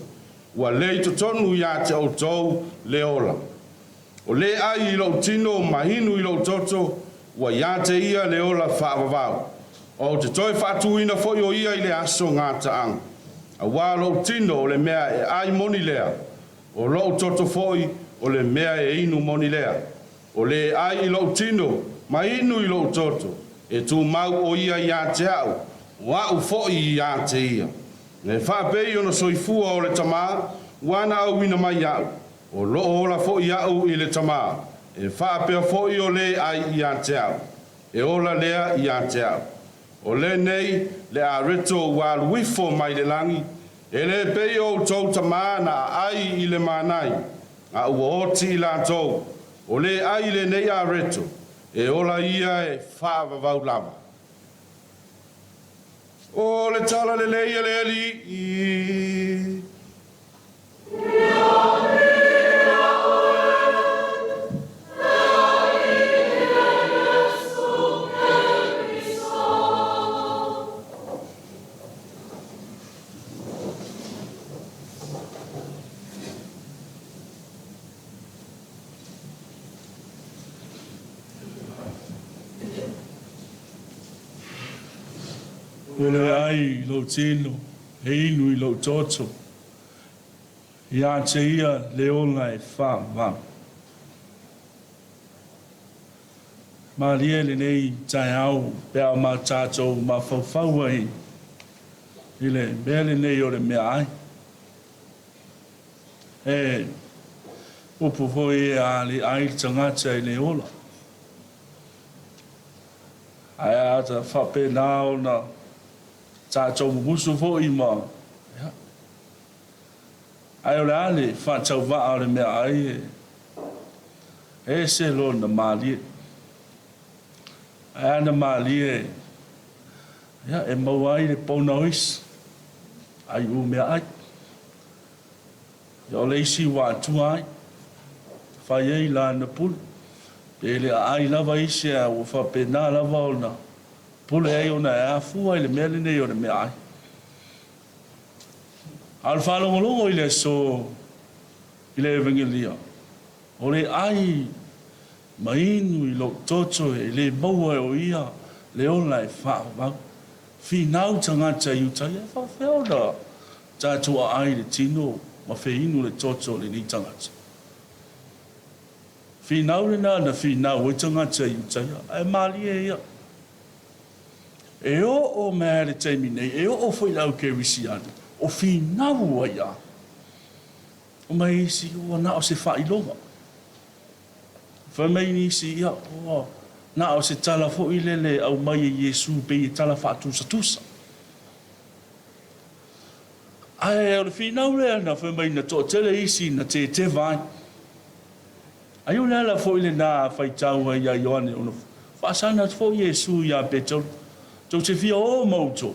ua le i totonu iā te outou le ola. O le ai i lou tino ma inu i lou toto, ua iā te ia le ola faavavau. Ou te toe faatūina foi o ia i le aso gataaga. Auā lou tino o le mea e ai moni lea, o lou toto foi o le mea e inu moni lea. O le ai i lou tino ma inu i lou toto, e tumau o ia iā te a'u, o a'u foi iā te ia. E faapei ona soifua o le Tamā, ua na auina mai iaʻu, o loo ola foi a'u i le Tamā, e faapea foi o le ai iā te a'u, e ola lea iā te a'u. O lenei le areto ua alu ifo mai le lagi, e le pei o outou tamā na aai i le manai, a ua oti i latou, o le ai lenei areto, e ola ia e faavavau lava. O le tala lelei a le Alii. O le ai i lou tino, e inu i lou toto, Iā te ia le ola e faavavau. Malie lenei taeao pe a ma tatou mafaufau ai i le mea lenei o le meaai. E upu foi e a le ai le tagata e le ola. Ae a faapena ona tatou mumusu foi ma, ia, Ae o le a le faatauvaa o le meaai e ese lona malie. Ae ana malie ia, e maua ai le pona o isi, ai u meaai. Ia o le isi ua atua ai, fai ai lana pule. Pe le aai lava isi ae ua faapena lava ona pule ai ona e afua i le mea lenei o le meaai. A o le faalogologo i le aso i le Evagelia, o le ai ma inu i lou toto e le maua e o ia le ola e faavavau. Finau tagata i uta ia, e faafefea ona tatou aai i le tino ma feinu le toto o lenei tagata. Finau lena na finau ai tagata i uta ia, ae malie ia. E oo mai lava i le taimi nei, e oo foi i le au Kerisiano, o finau ai lava. Omai isi, ua na o se faailoga. Fai mai nisi, ia, ua na o se tala foi lele e aumai e Iesu pei e tala faatusatusa. Ae o le finau lea na fai mai na toatele isi na teteva ai. Ai o le ala foi lena a faitau ai ia Ioane ona faasana atu foi Iesu iā Petelu, Tou te fia o ma outou.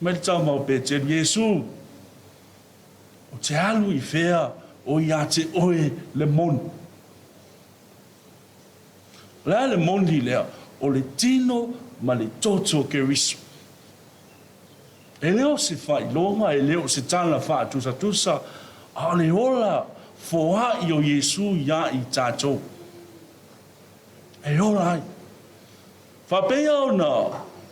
Mai le tama o Petelu, Iesu, o te alu i fea o iā te oe le moni? O le a le moni lea? O le tino ma le toto o Keriso. E le o se faailoga, e le o se tala faatusatusa, a o le ola foai o Iesu iā i tatou. E ola ai. Faapea ona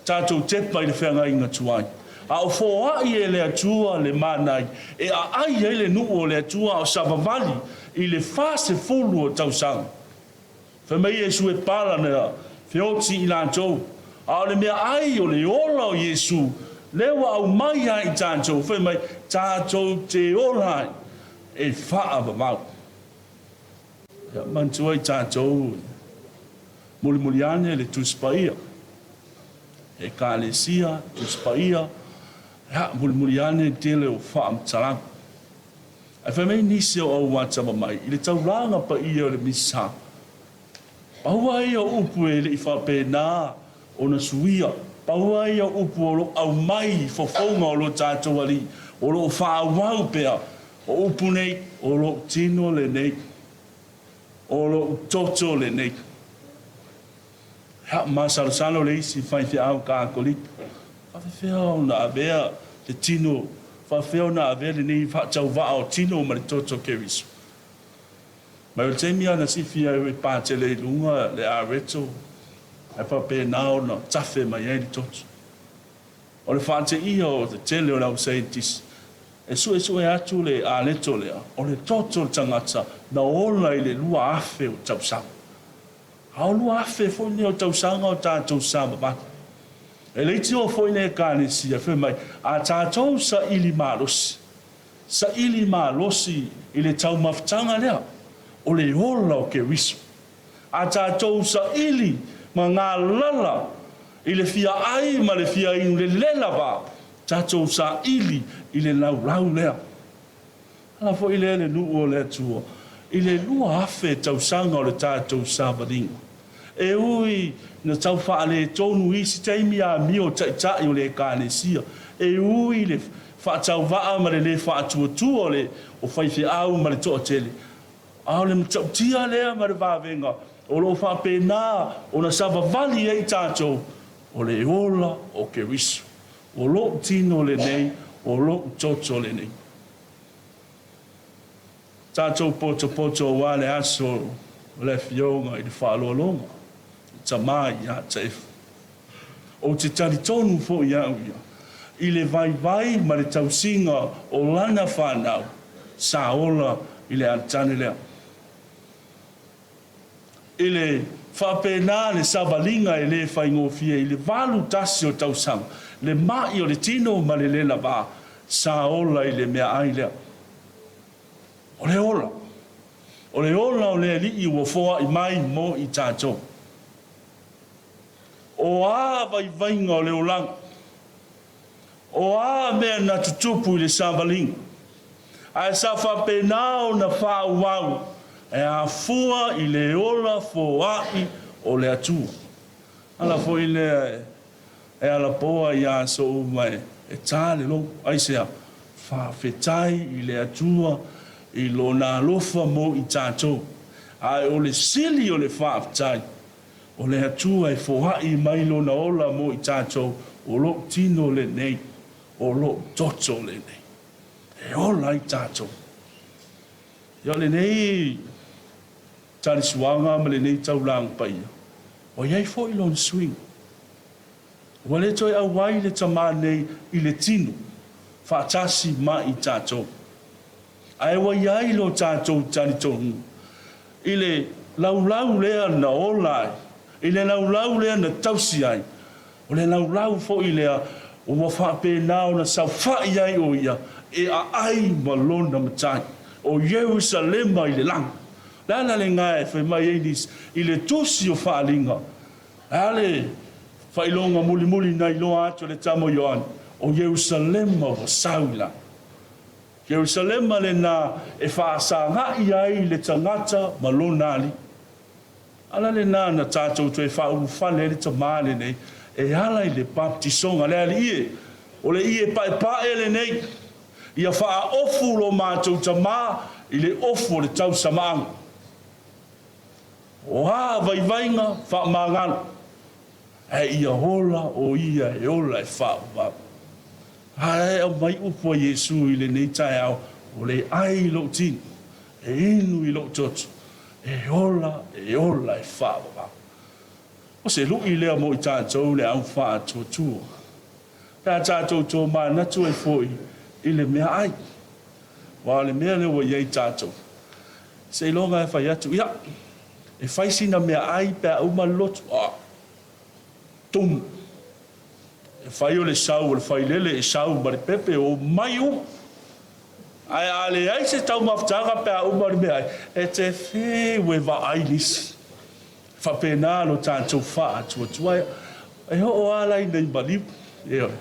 tatou tepa i le feagaiga tuai, a o foai e le Atua le mana e aai ai le nuu o le Atua a o savavali i le 40 o tausaga. Fai mai Iesu e pala na feoti i latou, a o le mea ai o le ola o Iesu, lea ua aumai ai i tatou, fai mai, tatou te ola ai. e faavavau. Ia manatua i tatou mulimuli ane le Tusi Paia, Ekalesia, Tusi Paia, ia mulimuli ane le tele o faamatalaga. Ae fai mai nisi o au atamamai i le taulaga paia o le Misa, pau lava ia o upu e le i faapena ona suia, pau lava ia o upu o lo o aumai i fofoga o lo tatou Alii, o lo o faaauau pea, o upu nei, o lou tino lenei, o lou toto lenei. Ia, masalosalo le isi faifeau Katolika, faafefea ona avea le tino, faafefea ona avea lenei faatauvaa o tino ma le toto o Keriso? Mai o le taimi lava na sifia ai e patele i luga le areto, ae faapena ona tafe mai ai le toto. O le faateia o le tele o le au saienitisi, e suesue atu le aleto lea, o le toto o le tagata na ola i le 2000 o tausaga. A o 2000 foi nei o tausaga o tatou savavali. E leitioa foi le Ekalesia fai mai, a tatou saili malosi, saili malosi i le taumafataga lea, o le ola o Keriso. A tatou saili ma galala i le fia ai ma le fia inu le lela va, tatou saili i le laulau lea. Ala foi lea le nuu o le Atua i le 2000 tausaga o le tatou savaliga. E ui na tau faaletonu i isi taimi amio taitai o le Ekalesia, e ui i le faatauvaa ma le le faatuatua o le o faifeau ma le toatele, a o le matautia lea ma le vavega o lo o faapena ona savavali ai tatou, o le ola o Keriso. O lou tino lenei, o lou toto lenei. Tatou potopoto aua le aso o le Afioga i le Faaaloaloga, le Tama ia Taefu. Ou te talitonu foi au ia i le vaivai ma le tausiga o lana fanau sa ola i le alatane lea. I le faapena le savaliga e le faigofie i le 81 o tausaga, le ma'i o le tino ma le lelava sa ola i le meaai lea. O le ola. O le ola o le Alii ua foai mai mo i tatou. O a vaivaiga o le olaga? O a mea na tutupu i le savaliga? Ae sa faapena ona faaauau e afua i le ola foai o le Atua. Ala foi lea e alapoa i aso uma e ta le logo. Aisea? Faafetai i le Atua i Lona alofa mo i tatou. Ae o le sili o le faafetai, O le Atua e foai mai Lona ola mo i tatou, o lou tino lenei, o lou toto lenei, e ola ai tatou. Ia o lenei talisuaga ma lenei taulaga paia, ua i ai foi lona suiga. Ua le toe auai le Tama nei i le tino, faatasi ma i tatou. Ae ua i ai lo tatou talitonuga i le laulau lea na ola ai, i le laulau lea na tausi ai, o le laulau foi lea ua faapena ona saofai ai o ia e aai ma lona Matai, o Ierusalema i le lagi. O le ala lena e fai mai ai nisi i le Tusi o Faaaliga, e a le faailoga mulimuli na iloa atu e le tama o Ioane, o Ierusalema ua sau i lagi. Ierusalema lena e faasagai ai le tagata ma lona alii. Ala lena na tatou toe faaulufale ai le tama lenei e ala i le baptisoga. Le alii e, o le ie paepae lenei, ia faaofu lo matou tama i le ofu o le tausamaaga. O a vaivaiga faamagalo, ae ia ola o ia e ola e faavavau. Ae aumai upu a Iesu i lenei taeao, O le ai i lou tino, e inu i lou toto, e ola, e ola e faavavau. O se lui lea mo i tatou le au faatuatua, pe a tatou tomanatu ai foi i le meaai. Aua o le mea lea ua i ai tatou, seiloga e fai atu, ia, e fai sina meaai pe a uma le lotu. A, tumu. E fai o le sau o le failele e sau ma le pepe, omai uma. Ae a leai se taumafataga pe a uma le meaai, e te fiu e vaai nisi. E faapena lo tatou faatuatua. E oo lava la ina i maliu. Ioe.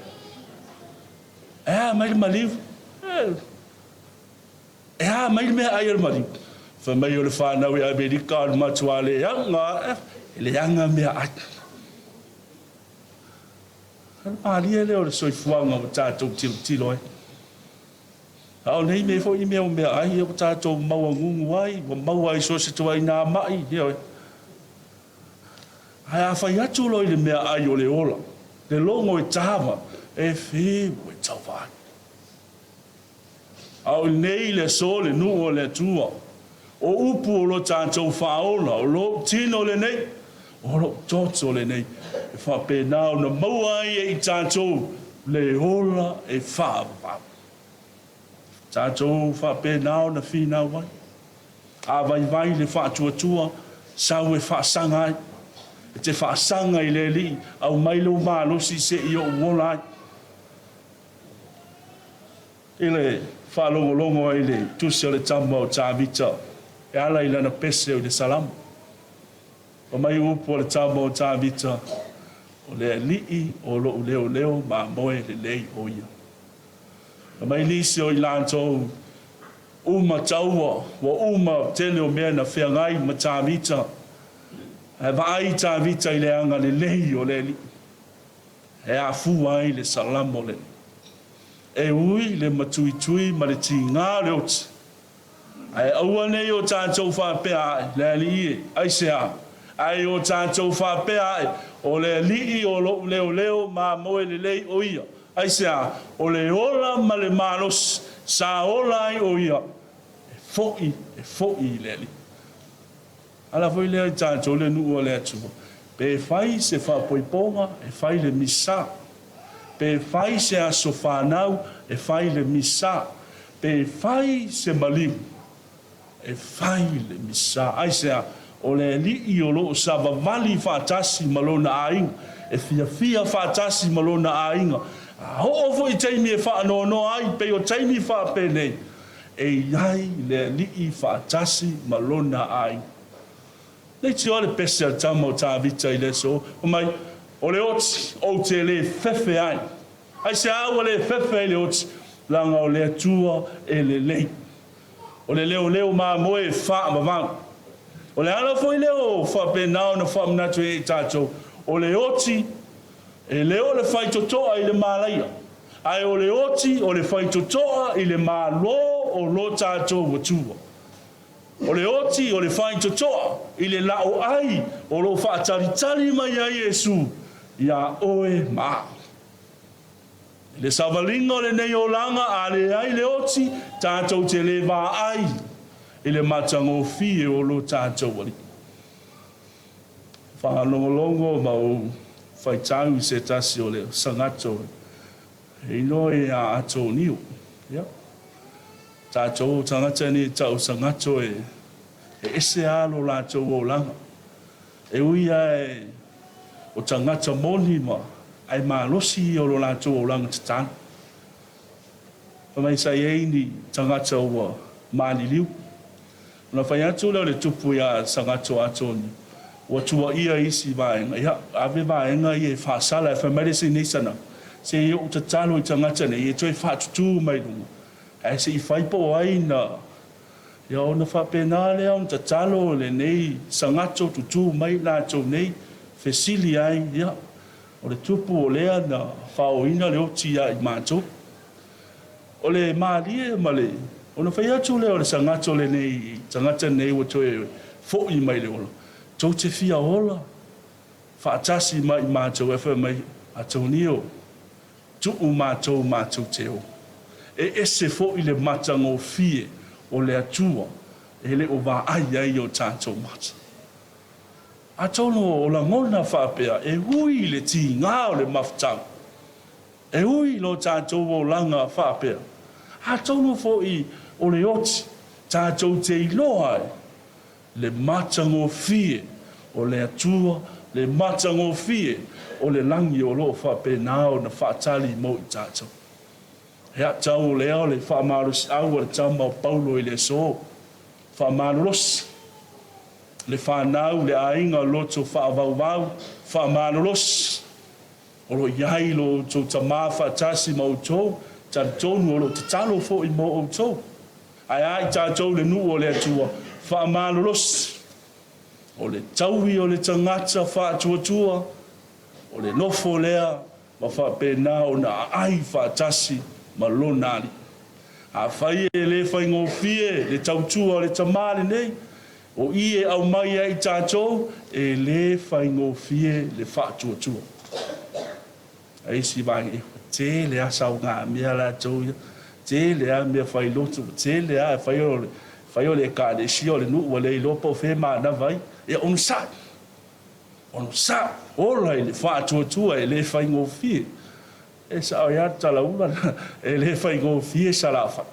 E a mai le maliu? E a mai le meaai a le maliu? Fai mai o le fanau i Amerika o le matua leaga, e leaga meaai. O le malie lea o le soifuaga ua tatou tilotilo ai. A o nei mea foi mea o meaai ua tatou maua gugu ai, ua maua ai so o se ituaiga ma'i, ioe. Ae a fai atu loa i le meaai o le ola, le logo e tava, e fiu e tauvaai. A o lenei le aso le nuu o le Atua, o upu o lo tatou faaola, o lou tino lenei, o lou toto lenei, e faapena ona maua ai e i tatou le ola e faavavau. Tatou faapena ona finau ai. A vaivai le faatuatua, sau e faasaga ai. E te faasaga i le Alii, aumai lou malosi se i ou ola ai. I le faalogologo ai i le tusi a le tama o Tavita e ala i lana pese i le Salamo. Fai mai upu a le tama o Tavita, O le Alii o lo'u leoleo mamoe lelei o ia. Fai mai nisi o i latou uma taua, ua uma tele o mea na feagai ma Tavita, ae vaai Tavita i le agalelei o le Alii. E afua ai le Salamo lenei. E ui le matuitui ma le tiga o le oti, ae aua ne i o tatou faapea ae, Le Alii e, aisea? Ae o tatou faapea ae, O le Alii o lou leoleo mamoe lelei o ia, aisea? O le ola ma le malosi sa ola ai o ia, e foi, e foi i le Alii. Ala foi lea i tatou le nuu o le Atua, pe fai se faapoipoga, e fai le Misa. Pe fai se aso fanau, e fai le Misa. Pe fai se maliu, e fai le Misa. Aisea? O le Alii o lo o savavali faatasi ma lona aiga, e fiafia faatasi ma lona aiga. A oo foi i taimi e faanoanoa ai, pei o taimi faapenei, E i ai le Alii faatasi ma lona aiga. Leitioa le pese a le tama o Tavita i le aso, fai mai, O le oti, ou te le fefe ai. Aisea ua le fefe ai le oti? Leaga o le Atua e lelei. O le leoleo mamoe e faavavau. O le ala foi lea o faapena ona faamanatu ai e tatou, o le oti E le o le faitotoa i le malaia, ae o le oti o le faitotoa i le Malo o lo tatou Atua. O le oti o le faitotoa i le laoai o lo o faatalitali mai ai Iesu iā oe ma au. I le savaliga o lenei olaga a leai le oti, tatou te le vaai i le matagofie o lo tatou Alii. Faalogologo ma ou faitau i se tasi o le sagato e iloa ia Atonio. Ia, tatou o tagata nei tau sagato e ese lava lo latou olaga. E ui lava e o tagata moni ma ae malosi ia o lo latou olaga tatalo. Fai mai sa i ai ni tagata ua maliliu. Ona fai atu lea o le tupu ia Sagato Atoni, ua tuuaia isi vaega, ia, ave vaega ia e faasala. Ae fai mai le isi nei sana, se i ou tatalo i tagata nei e toe faatutū mai luga, ae se i fai po o ai na... Ia ona faapena lea ona tatalo lenei Sagato tutū mai latou nei, fesili ai, ia, o le tupu o lea na faaoina le oti ia i matou. O le malie ma le. Ona fai atu lea o le sagato lenei i tagata nei ua toe foi mai le ola, Tou te fia ola faatasi ma i matou? Ae fai mai, Atonio, tuu matou matou te o. E ese foi le matagofie o le Atua e le o vaai ai o tatou mata. Atonu o lagona faapea e ui i le tiga o le mafutaga. E ui i lo tatou olaga faapea, atonu foi o le oti tatou te iloa ai le matagofie o le Atua, le matagofie o le lagi o lo o faapena ona faatali mo i tatou. Ia, tau o lea o le faamalosiau a le tama o Paulo i le aso. Faamalolosi le fanau, le aiga loto faavauvau, faamalolosi. O lo o i ai lo outou Tama faatasi ma outou, talitonu o lo o tatalo foi mo outou. Ae a i tatou le nuu o le Atua, faamalolosi. O le taui o le tagata faatuatua, o le nofo lea ma faapena ona aai faatasi ma lona Alii. Afai e le faigofie le tautua o le Tama lenei, o i e aumai ai i tatou, e le faigofie le faatuatua. A isi vaega, e tele lava saogamea latou ia, tele lava mea failotu, tele lava, fai o le ekalesia o le nuu ua le iloa po o fea e manava ai. Ia onosai, onosai, ola i le faatuatua e le faigofie. E sao ai lava le talaula, e le faigofie Salafai,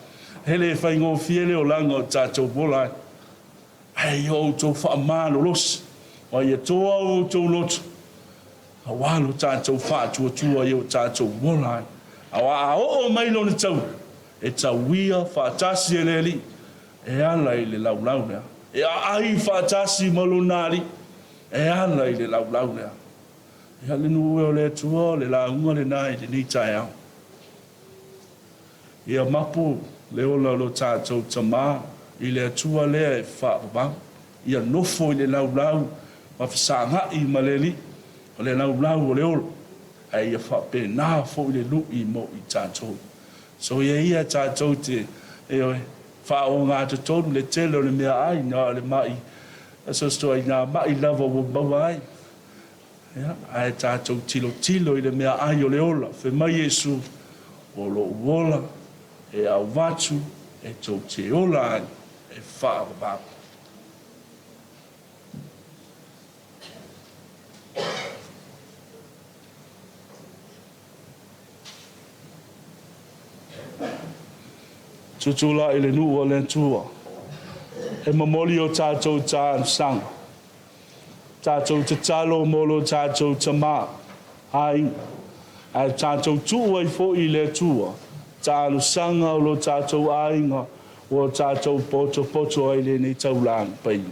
e le faigofie le olaga o tatou ola ai. Ae ia outou faamalolosi, ma ia toa o outou loto, aua lo tatou faatuatua i o tatou ola ai. Aua a oo mai lona taui, e tauia faatasi e le Alii, e ala i le laulau lea. E aai faatasi ma lona Alii, e ala i le laulau lea. Ia le nuu e o le Atua, o le lauga lena i lenei taeao. Ia mapu le ola o lo tatou Tama i le Atua lea e faavavau. Ia nofo i le laulau ma fesagai ma le Alii, o le laulau o le ola, ae ia faapena foi le lui mo i tatou. Soia ia tatou te faaogatotonu le tele o le meaai na o le mai, sosoa mai lava ua maua ai. Ia, ae tatou tilotilo i le meaai o le ola. Fai mai Iesu, o lou ola e avatu e tou te ola ai e faavavau. Tutulai le nuu o le Atua, e momoli o tatou talosaga, tatou tatalo mo lo tatou Tama, aiga, ae tatou tuu ai foi i le Atua talosaga o lo tatou aiga ua tatou potopoto ai lenei taulaga paia.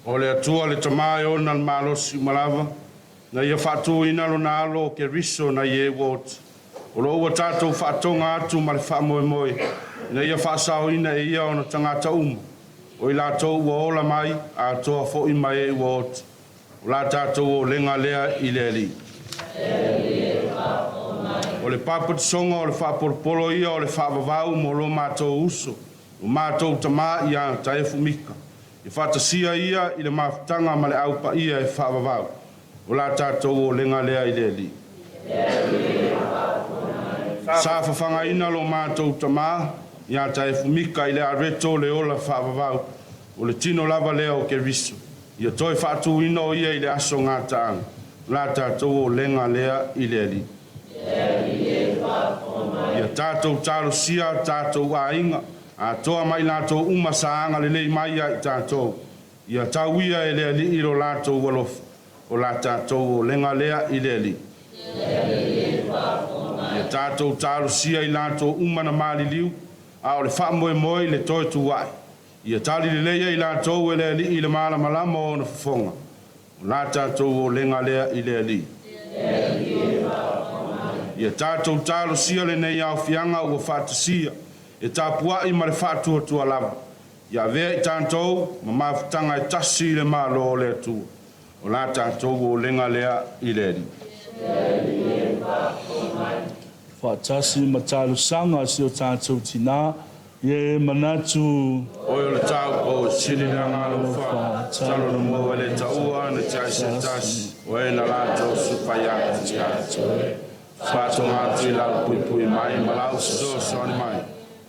O le Atua le Tama e ona le malosi uma lava, na ia faatuina lona alo o Keriso nai e ua oti. O lo ua tatou faatoga atu ma le faamoemoe, na ia faasaoina e ia ona tagata uma, o i latou ua ola mai, atoa foi ma e ua oti. O la tatou olega lea i le Alii. O le papatisoga o le faapolopolo ia o le faavavau mo lo matou uso, o matou tama ia Taefu Mika. E faatasia ia i le mafutaga ma le aupaia e faavavau. O la tatou olega lea i le Alii. Sa fafagaina lo matou tama ia Taefu Mika i le areto le ola faavavau, o le tino lava lea o Keriso. Ia toe faatuina o ia i le aso gataaga. O la tatou olega lea i le Alii. Ia tatou talosia tatou aiga, atoa mai latou uma sa agalelei mai ia i tatou. Ia tauia e le Alii lo latou alofa. O la tatou olega lea i le Alii. Ia tatou talosia i latou uma na maliliu, a o le faamoemoe i le toe tuai. Ia tali lelei ai latou e le Alii i le malamalama o ona fofoga. O la tatou olega lea i le Alii. Ia tatou talosia lenei aofiaga ua faatasia, e tapuai ma le faatuatua lava. Ia avea i tatou ma mafutaga e tasi i le Malo o le Atua. O la tatou olega lea i le Alii. Faatasi ma talosaga a si o tatou tinā, ia e manatu. Oe o le taupou e sili le agalofa, talo na maua e le taua na te ai se tasi, o e na latou supai atu ia te oe. Faatoga atu i lau puipui mai ma lau fesoasoani mai.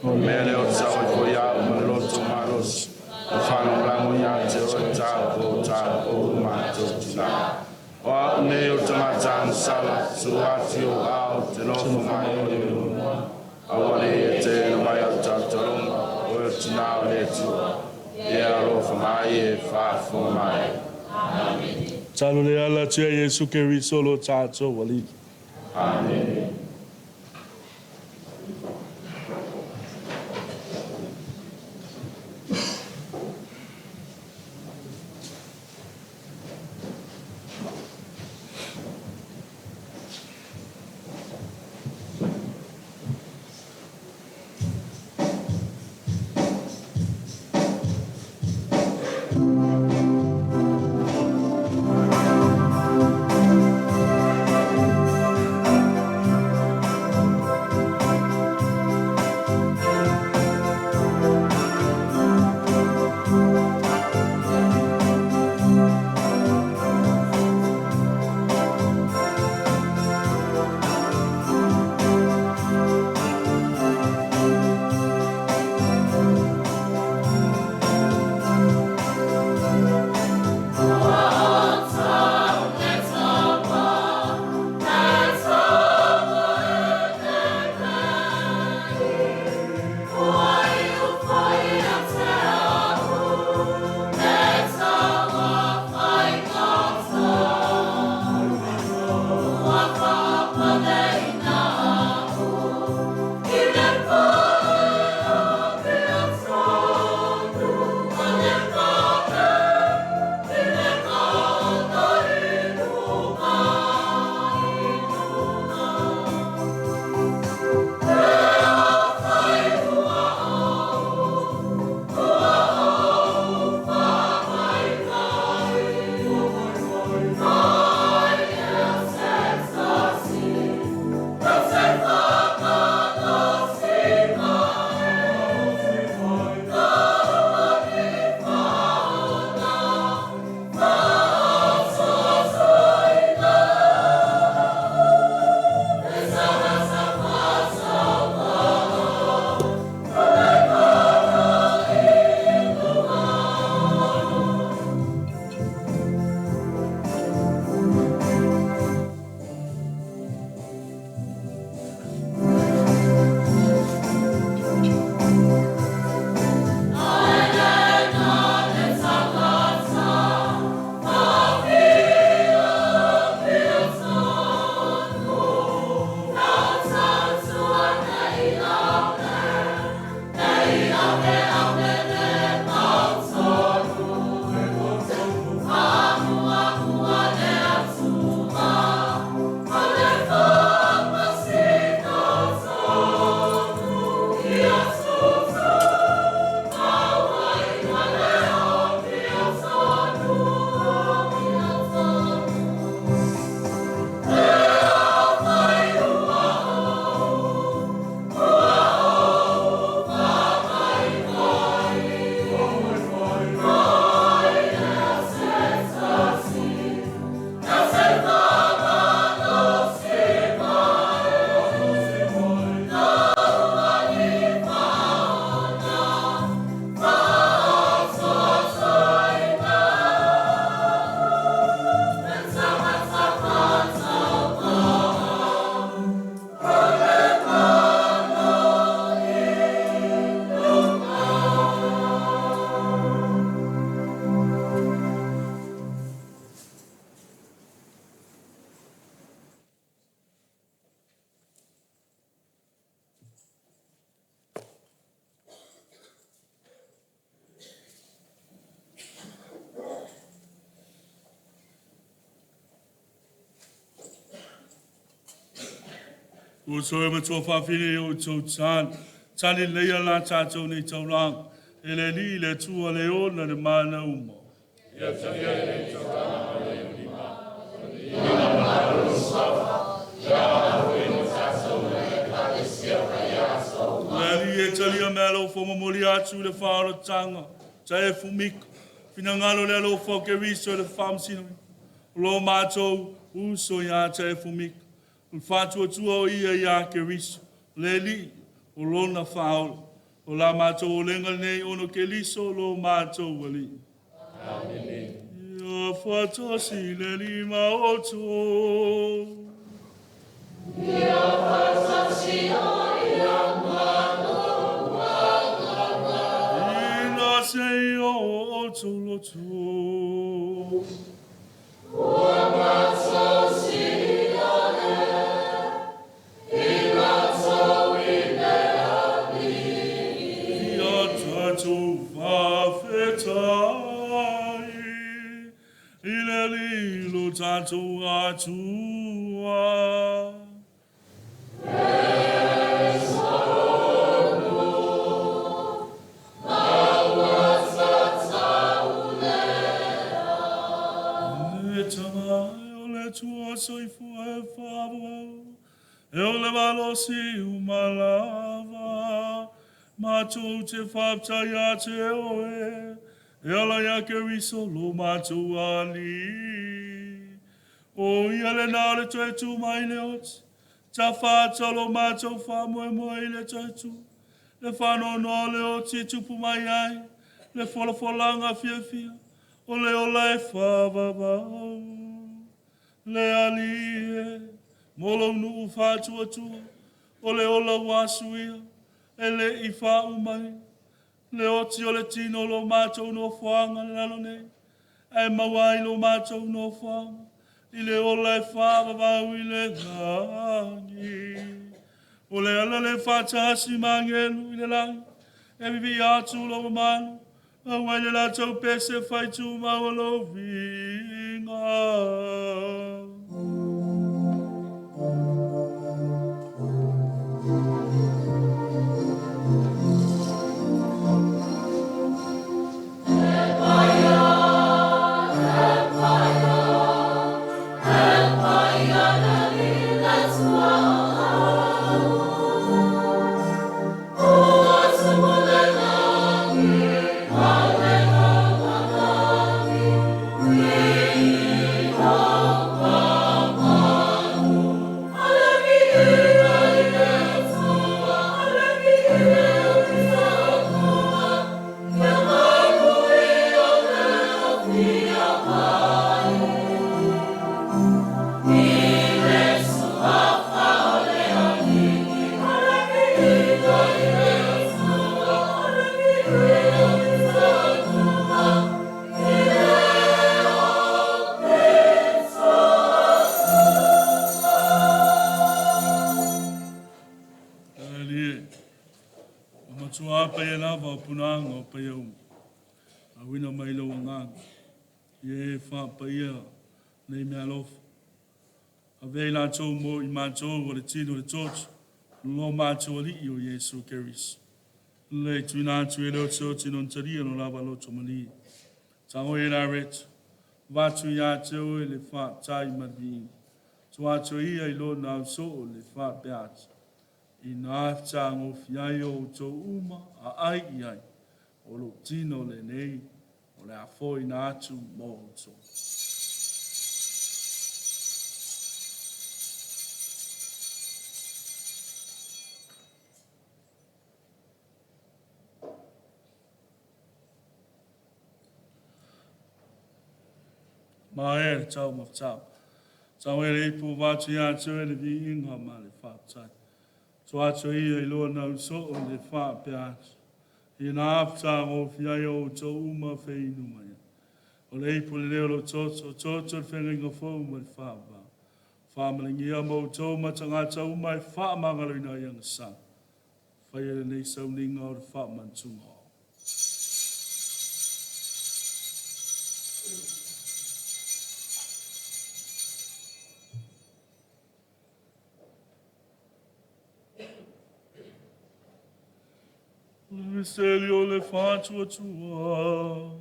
O le mea lea o te au ai foi au ma le loto malosi, o faalagolago ia te oe taupou taupou matou tinā. O au nei o tagata agasala, tuu atu i ou ao te nofo mai o le luma. Aua ne i e teena mai au talotaloga, oe o tinā o le Atua. Ia alofa mai e faafofoga mai. Tatalo le ala atu ia Iesu Keriso lo tatou Alii. Amene. Uso e matua whawhine i o tau tāne. Tani leia la tātou nei tauranga. E le li le tua le ona le mana uma. Ia talia le nei tauranga le ulima. Ina mana safa. Ia e no tātou le kalesia ka Le li e talia mea lau wha mamoli atu le whaoratanga. Ta e fumika. Finangalo le alo wha ke riso le whamsino. Lo mātou uso ia ta e fumika. O le faatuatua o ia iā Keriso, le Alii, o lona faaola. O la matou olega lenei ona o Keriso lo matou Alii. Amene. Ia faatasi le Alii ma outou. Ia faatasi ai ma lou agaga. Ina se i o outou loto. tatou Atua. Le Tama e o le Atua soifua e faavavau, e o le malosi uma lava, matou te faafetai ia te oe, e ala ia Keriso lo matou Alii. O ia lena o le toe tu mai le oti, tafa ata lo matou faamoemoe i le toe tu, le faanoanoa o le oti e tupu mai ai, le folafolaga fiafia, o le ola e faavavau. Le Alii e, mo lou nuu faatuatua, o le ola ua asuia, e le'i faauma ai, le oti o le tino o lo matou nofoaga i le lalo nei, ae maua ai lo matou nofoaga i le ola e faavavau i le lagi. O le ala lea faatasi ma agelu i le lagi, e viviia atu lou mamalu, maua ai le latou pese faitumau o lou viiga. Alii e, ua matua paia lava o punaga o paia uma, auina mai lou agaga, ia e faapaia nei meaalofa. Avea i latou mo i matou o le tino o le toto, lo matou Alii o Iesu Keriso. Le tuuina atu e le otioti non talia no lava loto malie. Tago e la reto, vatu ia te oe le faafetai ma le viiga. Tua atu ia i lona ausoo le faapeata. Ina fetagofie ai outou uma aai i ai, o lou tino lenei o le a foeina atu mo outou. Maea le taumafatau. Tau e le ipu vatu ia te oe le viiga ma le faafetai. Tua atu ia i lona ausoo le faapea atu. Ina fetagofie ai outou uma feinu mai ai. O le ipu lenei o lou toto, toto o le feagaiga fou ma le faavavau. Faamanuia ma outou ma tagata uma e faamagaloina ai agasala. Faia lenei sauniga o le faamanatuga o. Le mistério o le faatuatua.